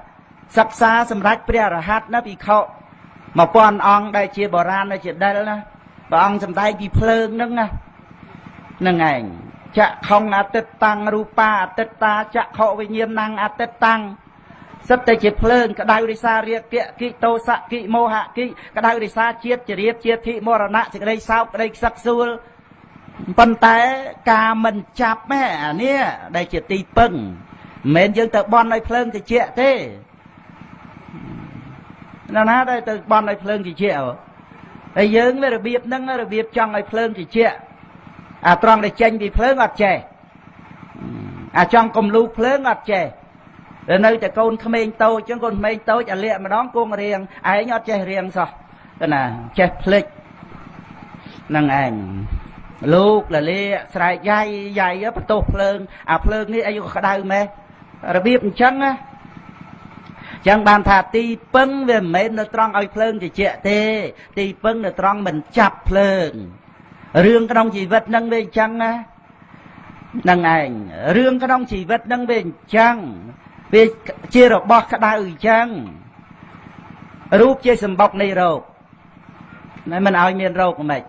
សិក្សាសម្រាប់ព្រះអរហន្តណាភិក្ខុ1000អង្គដែលជាបុរាណដែលជាដិលណាព្រះអង្គសម្ដែងពីភ្លើងហ្នឹងណាហ្នឹងឯងចក្ខុងអតីតតាំងរូបាអតីតតាចក្ខុវិញ្ញាណអតីតតាំងសិតតែជាភ្លើងក្តៅរិសារាគៈគិតោសៈគិមោហៈគិក្តៅរិសាជាតិចរិតជាធិមរណៈសេចក្តីសោកក្តីខ្សឹកសួលប៉ុន្តែការមិនចាប់ហ៎អានេះដែលជាទីពឹងមិនមែនយើងទៅបន់ឲ្យភ្លើងតិចទេណាណាដែលទៅបន់ឲ្យភ្លើងតិចហើយយើងរបៀបហ្នឹងរបៀបចង់ឲ្យភ្លើងតិចអាត្រង់ដែលចេញពីភ្លើងអត់ចេះអាចង់កំលូភ្លើងអត់ចេះនៅតែកូនក្មេងតូចចឹងកូនក្មេងតូចអាលាកម្ដងគង់រៀងឯងអត់ចេះរៀងសោះណាចេះភ្លេចហ្នឹងឯងលោកលលាស្រែកយ៉ៃយ៉ៃបន្ទោសភ្លើងអាភ្លើងនេះអីក៏ក្តៅម៉េះរបៀបអញ្ចឹងណាចឹងបានថាទីពឹងវាមិនមែននៅត្រង់ឲ្យភ្លើងតិចទេទីពឹងនៅត្រង់មិនចាប់ភ្លើងរឿងក្នុងជីវិតនឹងវាអញ្ចឹងណាហ្នឹងឯងរឿងក្នុងជីវិតនឹងវាអញ្ចឹងវាជារបស់ក្តៅអញ្ចឹងរូបជាសម្បុកនៃរោគមិនឲ្យមានរោគមិន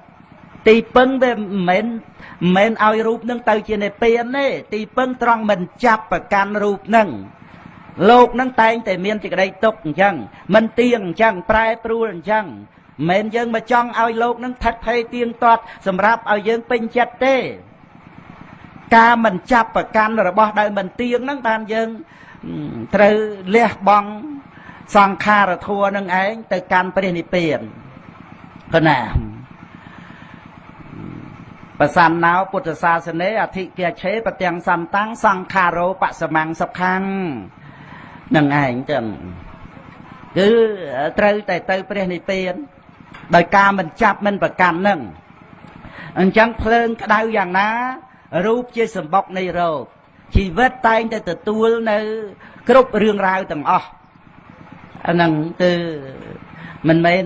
ទីពឹងវាមិនមែនឲ្យរូបនឹងទៅជានិព្វានទេទីពឹងត្រង់មិនចាប់ប្រកាន់រូបនឹងលោកនឹងតែងតែមានសេចក្តីទុក្ខអញ្ចឹងមិនទៀងអញ្ចឹងប្រែប្រួលអញ្ចឹងមិនមែនយើងមកចង់ឲ្យលោកនឹងថិតថេរទៀងទាត់សម្រាប់ឲ្យយើងពេញចិត្តទេការមិនចាប់ប្រកាន់របស់ដែលមិនទៀងហ្នឹងបានយើងត្រូវលះបង់សង្ខារធម៌នឹងឯងទៅកាន់ព្រះនិព្វានគណាប្រសន្នោពុទ្ធសាសនេអធិគាឆេប្រទាំងសន្តាំងសង្ខារោបសមੰសុខੰនឹងឯងចឹងគឺត្រូវតែទៅព្រះនិព្វានដោយការមិនចាប់មិនប្រកាន់នឹងអញ្ចឹងភ្លើងក្តៅយ៉ាងណារូបជាសម្បុកនៃរោគជីវិតតែងតែទទួលនៅគ្រប់រឿងរ៉ាវទាំងអស់អាហ្នឹងគឺមិនមែន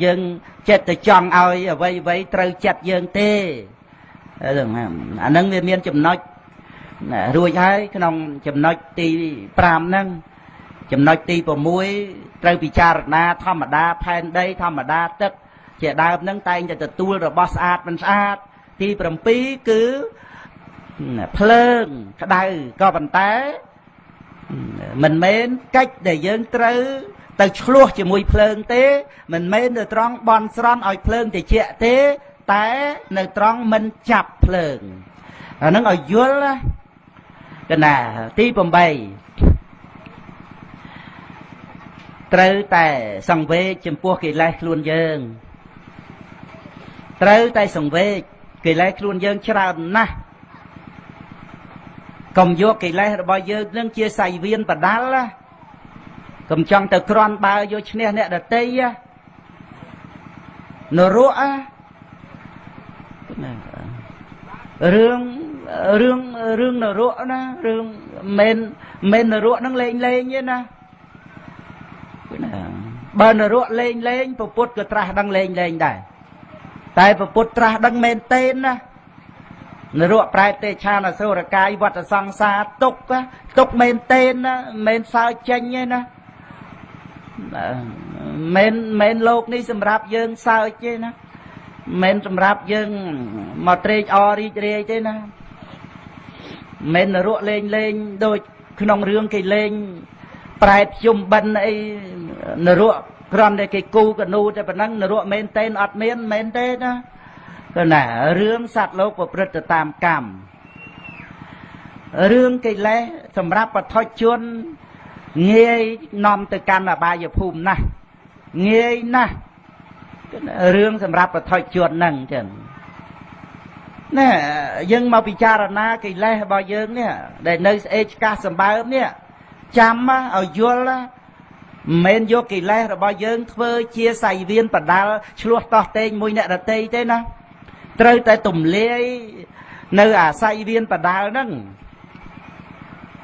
យើងចិត្តទៅចង់ឲ្យអ្វីអ្វីត្រូវចិត្តយើងទេអាហ្នឹងវាមានចំណុចរួចហើយក្នុងចំណុចទី5ហ្នឹងចំណុចទី6ត្រូវពិចារណាធម្មតាផែនដីធម្មតាទឹកជាដើមហ្នឹងតែងតែទទួលរបស់ស្អាតមិនស្អាតទី7គឺភ្លើងក្តៅក៏ប៉ុន្តែមិនមែនកិច្ចដែលយើងត្រូវទៅឆ្លោះជាមួយភ្លើងទេមិនមែននៅត្រង់បន់ស្រន់ឲ្យភ្លើងតិចទេតែនៅត្រង់មិនចាប់ភ្លើងអាហ្នឹងឲ្យយល់ណាកណាទី8ត្រូវតែសង្វេគចំពោះកិលេសខ្លួនយើងត្រូវតែសង្វេគកិលេសខ្លួនយើងច្រើនណាស់កុំយកកិលេសរបស់យើងនឹងជាសៃវៀនបដាល់ណាកុំចង់ទៅក្រាន់បើយកឈ្នះអ្នកដតីនរកណារឿងរឿងរឿងនរកណារឿងមិននរកនឹងលេងលេងទេណាបើនរកលេងលេងពុទ្ធក៏ត្រាស់ដឹងលេងលេងដែរ តែពពុទ្ធត្រាស់ដឹងមែនទេណានរកប្រែតទេឆានអសុរកាយវត្តសង្សារទុកទុកមែនទេណាមិនសើចេញទេណាមិនមែនលោកនេះសម្រាប់យើងសើចទេណាមិនសម្រាប់យើងមកត្រេកអររីករាយទេណាមិននរកលេងលេងដូចក្នុងរឿងគេលេងប្រែតជុំបិណ្ឌអីនរកគ្រាន់តែគេគូកនូតែប៉ុណ្ណឹងនរកមែនទេអត់មានមែនទេណាគឺណារឿងសត្វលោកប្រព្រឹត្តទៅតាមកម្មរឿងកិលេសសម្រាប់បឋិជនងាយនាំទៅកាន់អបាយភូមិណាស់ងាយណាស់រឿងសម្រាប់បឋិជនហ្នឹងចឹងណែយើងមកពិចារណាកិលេសរបស់យើងនេះដែលនៅស្អេកឆ្កាស់សម្បើមនេះចាំឲ្យយល់មិនមែនយកកិលេសរបស់យើងធ្វើជាសៃវៀនបដាល់ឆ្លោះតោះតេងមួយអ្នកដតីទេណាត្រូវតែទំលាយនៅអាស័យវៀនបដាល់ហ្នឹង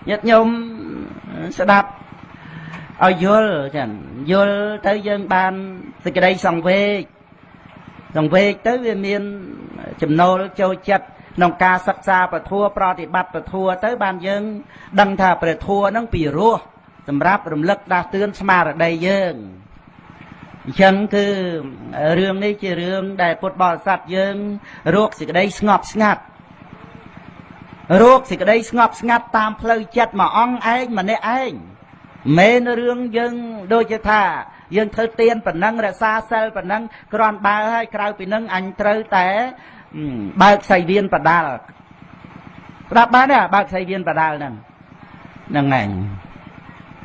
ញាតិញោមស្ដាប់ឲ្យយល់ចឹងយល់ទៅយើងបានសេចក្តីសង្វេគសង្វេគទៅវាមានចំណូលចូលចិត្តក្នុងការសិក្សាពធប្រតិបត្តិពធទៅបានយើងដឹងថាព្រះធัวហ្នឹងពីរោះសម្រាប់រំលឹកដាស់តឿនស្មារតីយើងអញ្ចឹងគឺរឿងនេះជារឿងដែលពុទ្ធបរិស័ទយើងរកសេចក្តីស្ងប់ស្ងាត់រកសេចក្តីស្ងប់ស្ងាត់តាមផ្លូវចិត្តមួយអង្គឯងម្នាក់ឯងមិនរឿងយើងដូចជាថាយើងធ្វើទានប៉ុណ្ណឹងរក្សាសិលប៉ុណ្ណឹងគ្រាន់បើហើយក្រៅពីនឹងអញត្រូវតែបើកសៃវៀនបដាល់ស្ដាប់បានទេបើកសៃវៀនបដាល់ហ្នឹងហ្នឹងឯង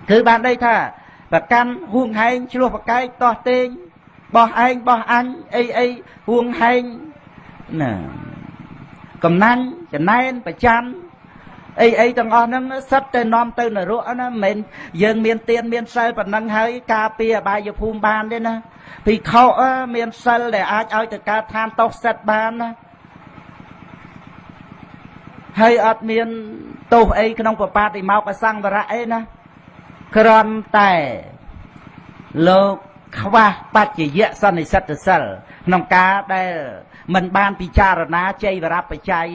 គឺបានន័យថាប្រកាន់ហួងហែងឆ្លោះប្រកែកតោះតេងបោះឯងបោះអញអីអីហួងហែងណាកំណាញ់ចំណែនប្រច័នអីអីទាំងអស់ហ្នឹងសិតតែនាំទៅនរកណាមិនមែនយើងមានទានមានសិលប៉ុណ្ណឹងហើយការពារអបាយភូមិបានទេណាភិក្ខុមានសិលដែលអាចឲ្យទៅកើតឋានតោសិតបានណាហើយអត់មានទោសអីក្នុងបបាទិមោកសង្វរៈអីណាគ្រាន់តែលោកខ្វះបច្ចយៈសន្និសិទ្ធសិលក្នុងការដែលមិនបានពិចារណាជ័យវរបច្ច័យ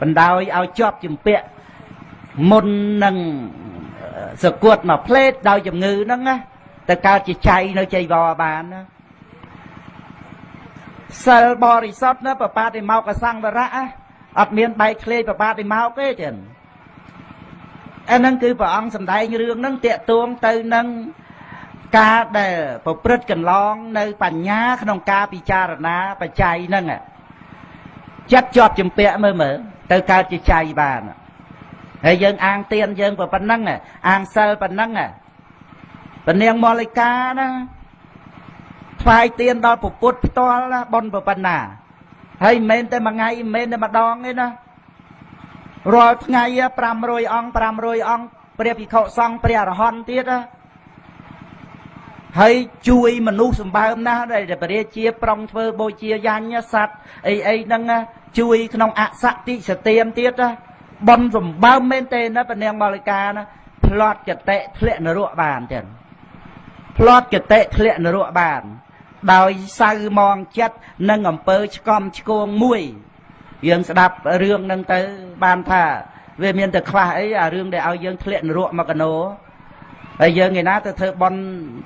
បណ្ដោយឲ្យជាប់ជំពាក់មុននឹងសគត់មកផ្លេតដោយជំងឺហ្នឹងណាទៅកើតជាចៃនៅជ័យវរបានណាសិលបរិសុទ្ធណាបបាទិមោកសង្វរៈអត់មានបែកធ្លាយបបាទិមោកទេចឹងអាហ្នឹងគឺព្រះអង្គសម្ដែងរឿងហ្នឹងតាកទួងទៅនឹងការដែលប្រព្រឹត្តកន្លងនៅបញ្ញាក្នុងការពិចារណាបច្ច័យហ្នឹងចិត្តជាប់ជំពាក់មើលមើលទៅកើតជាចៃបានហើយយើងអាងទៀនយើងប៉ុណ្ណឹងអាងសិលប៉ុណ្ណឹងពនាងមលិកាណាថ្វាយទៀនដល់ពុទ្ធផ្ទាល់ណាបុណ្យប៉ុណ្ណាហើយមិនមែនតែមួយថ្ងៃមិនមែនតែម្ដងទេណារាល់ថ្ងៃ500អង្គ500អង្គព្រះភិក្ខុសង្ឃព្រះអរហន្តទៀតណាហើយជួយមនុស្សសម្បើមណាស់ដែលព្រះរាជាប្រុងធ្វើបូជាយញ្ញសត្វអីអីហ្នឹងជួយក្នុងអសតិសទានទៀតណាបុណ្យសម្បើមមែនទេណាពនាងមលិកាណាផ្លាត់កតិធ្លាក់នរកបានចឹងផ្លាត់កតិធ្លាក់នរកបានដោយសៅមងចិត្តនិងអំពើឆ្កំឆ្គងមួយយើងស្ដាប់រឿងហ្នឹងទៅបានថាវាមានតែខ្វះអីអារឿងដែលឲ្យយើងធ្លាក់នរកមកកណោហើយយើងឯណាទៅធ្វើបុណ្យ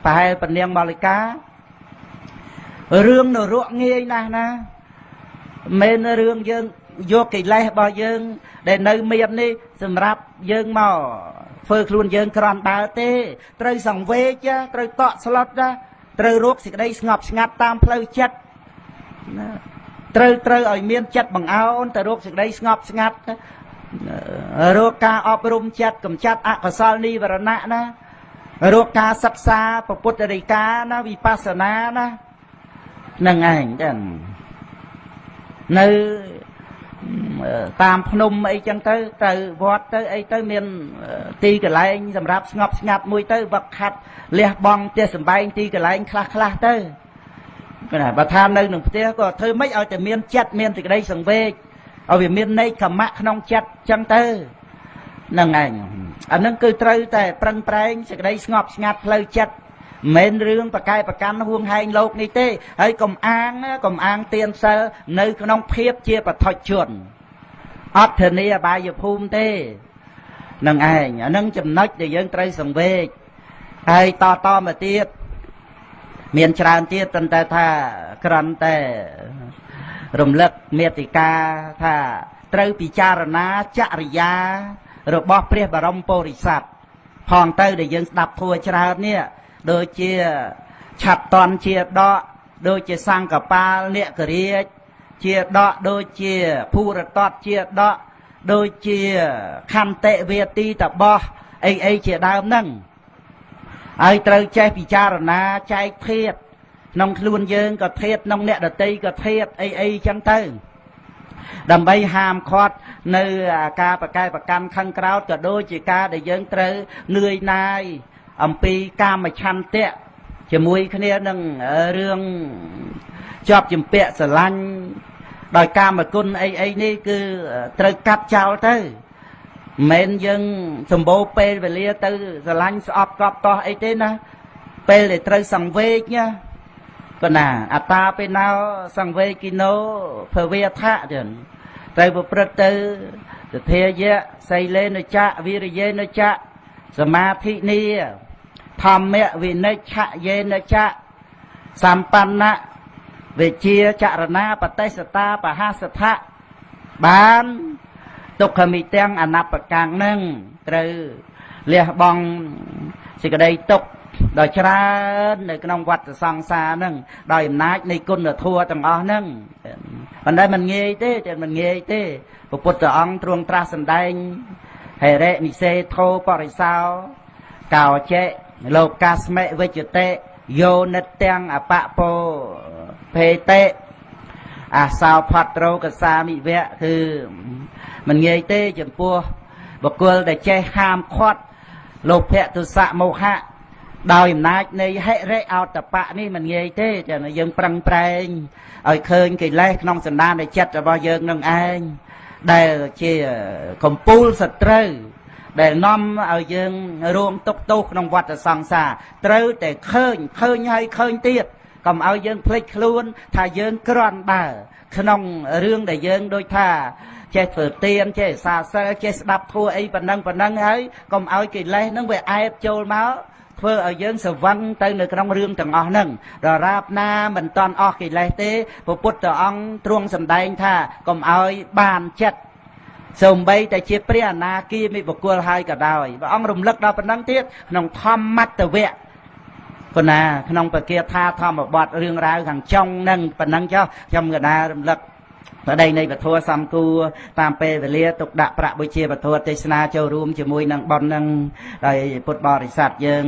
ប្រហែលពនាងមលិការឿងនរកងាយណាស់ណាមិនរឿងយើងយកកិលេសរបស់យើងដែលនៅមាននេះសម្រាប់យើងមកធ្វើខ្លួនយើងក្រំដើរទេត្រូវសង្វេគត្រូវតក់ស្លុតណាត្រូវរកសេចក្តីស្ងប់ស្ងាត់តាមផ្លូវចិត្តណាត្រូវឲ្យមានចិត្តបង្អោនទៅរកសេចក្តីស្ងប់ស្ងាត់រកការអប់រំចិត្តកំចាត់អកុសលនិវរណៈណារកការសិក្សាពុទ្ធដីកាណាវិបស្សនាណានឹងឯងចឹងនៅតាមភ្នំអីចឹងទៅទៅវត្តទៅអីទៅមានទីកន្លែងសម្រាប់ស្ងប់ស្ងាត់មួយទៅវឹកខាត់លះបង់ផ្ទះសម្បែងទីកន្លែងខ្លះខ្លះទៅណាបើថានៅក្នុងផ្ទះក៏ធ្វើម៉េចឲ្យតែមានចិត្តមានសេចក្តីសង្វេគឲ្យវាមានន័យកម្មៈក្នុងចិត្តចឹងទៅហ្នឹងឯងអាហ្នឹងគឺត្រូវតែប្រឹងប្រែងសេចក្តីស្ងប់ស្ងាត់ផ្លូវចិត្ត មិនរឿងប្រកែប្រកាន់ហួងហែងលោកនេះទេហើយកុំអាងកុំអាងទានសិលនៅក្នុងភាពជាបឋិជនអត់ធានាអបាយភូមិទេនឹងឯងអានឹងចំណុចដែលយើងត្រូវសង្វេគហើយតតមកទៀតមានច្រើនទៀតប៉ុន្តែថាគ្រាន់តែរំលឹកមេតិកាថាត្រូវពិចារណាចរិយារបស់ព្រះបរមពុរិស័ទផងទៅដែលយើងស្ដាប់ធัวច្រើននេះដូចជាឆាត់តន់ជាដកដូចជាសង្កបាលអ្នកករាជជាដកដូចជាភូរតតជាដកដូចជាខន្តិវេទីតបោះអីអីជាដើមហ្នឹងហើយត្រូវចេះពិចារណាចែកធាតក្នុងខ្លួនយើងក៏ធាតក្នុងអ្នកដតីក៏ធាតអីអីចឹងទៅដើម្បីហាមឃាត់នៅការប្រកែប្រកាន់ខឹងក្រោតក៏ដូចជាការដែលយើងត្រូវនឿយណាយអំពីកាមឆន្ទៈជាមួយគ្នានឹងរឿងជាប់ជំពាក់ស្រឡាញ់ដោយកាមគុណអីអីនេះគឺត្រូវកាត់ចោលទៅមិនមែនយើងសម្បូរពេលវេលាទៅស្រឡាញ់ស្អប់កប់កោះអីទេណាពេលដែលត្រូវសង្វេគណាកណាអតាពេលណោសង្វេគិណោភវេថៈចឹងត្រូវប្រព្រឹត្តទៅទធាយៈសីលេនចៈវិរិយេនចៈសមាធិនីធម្មវិនិច្ឆយេនចៈសម្បណ្ណៈវិជាចរណាបតិសតាបហសថៈបានទុក្ខមិទាំងអនបកាំងនឹងត្រូវលះបង់សេចក្តីទុក្ខដ៏ច្រើននៅក្នុងវដ្តសង្សារហ្នឹងដោយអំណាចនៃគុណធម៌ទាំងអស់ហ្នឹងប៉ុន្តែមិនងាយទេតែមិនងាយទេព្រះពុទ្ធអង្គទ្រង់ត្រាស់សម្ដែងហិរិនិសេធោបរិសោកោចេលោកស្មិវិជ្ជតិយោនិទាំងអបពោភេតិអសោផត្រោកសាមិវៈគឺមិនងាយទេចំពោះបុគ្គលដែលចេះហាមឃាត់លោភៈទុសៈមោហៈដោយអំណាចនៃហិរិអោតបៈនេះមិនងាយទេចាយើងប្រឹងប្រែងឲ្យឃើញកិលេសក្នុងសន្តាននៃចិត្តរបស់យើងនឹងឯងដែលជាកំពូលសត្រូវដែលនាំឲ្យយើងរងទុក្ខទោសក្នុងវដ្តសង្សារត្រូវតែឃើញឃើញហើយឃើញទៀតកុំឲ្យយើងភ្លេចខ្លួនថាយើងក្រាន់បើក្នុងរឿងដែលយើងដូចថាចេះធ្វើទានចេះសាសិលចេះស្ដាប់ធម៌អីប៉ុណ្ណឹងប៉ុណ្ណឹងហើយកុំឲ្យកិលេសហ្នឹងវាអែបចូលមកធ្វើឲ្យយើងស្វឹងទៅនៅក្នុងរឿងទាំងអស់ហ្នឹងដរាបណាមិនតាន់អស់កិលេសទេព្រះពុទ្ធអង្គទ្រង់សម្ដែងថាកុំឲ្យបានចិត្តសូម្បីតែជាព្រះអនាគាមិបុគ្គលហើយក៏ដោយព្រះអង្គរំលឹកដល់ប៉ុណ្ណឹងទៀតក្នុងធម្មត្តវៈកណាក្នុងពគាថាធម្មបទរឿងរ៉ាវខាងចុងហ្នឹងប៉ុណ្ណឹងចុះខ្ញុំកណារំលឹកប្តីនៃពធសំគួរតាមពេលវេលាទុកដាក់ប្រាក់បុជាពធទេសនាចូលរួមជាមួយនឹងប៉ុននឹងដោយពុទ្ធបរិស័ទយើង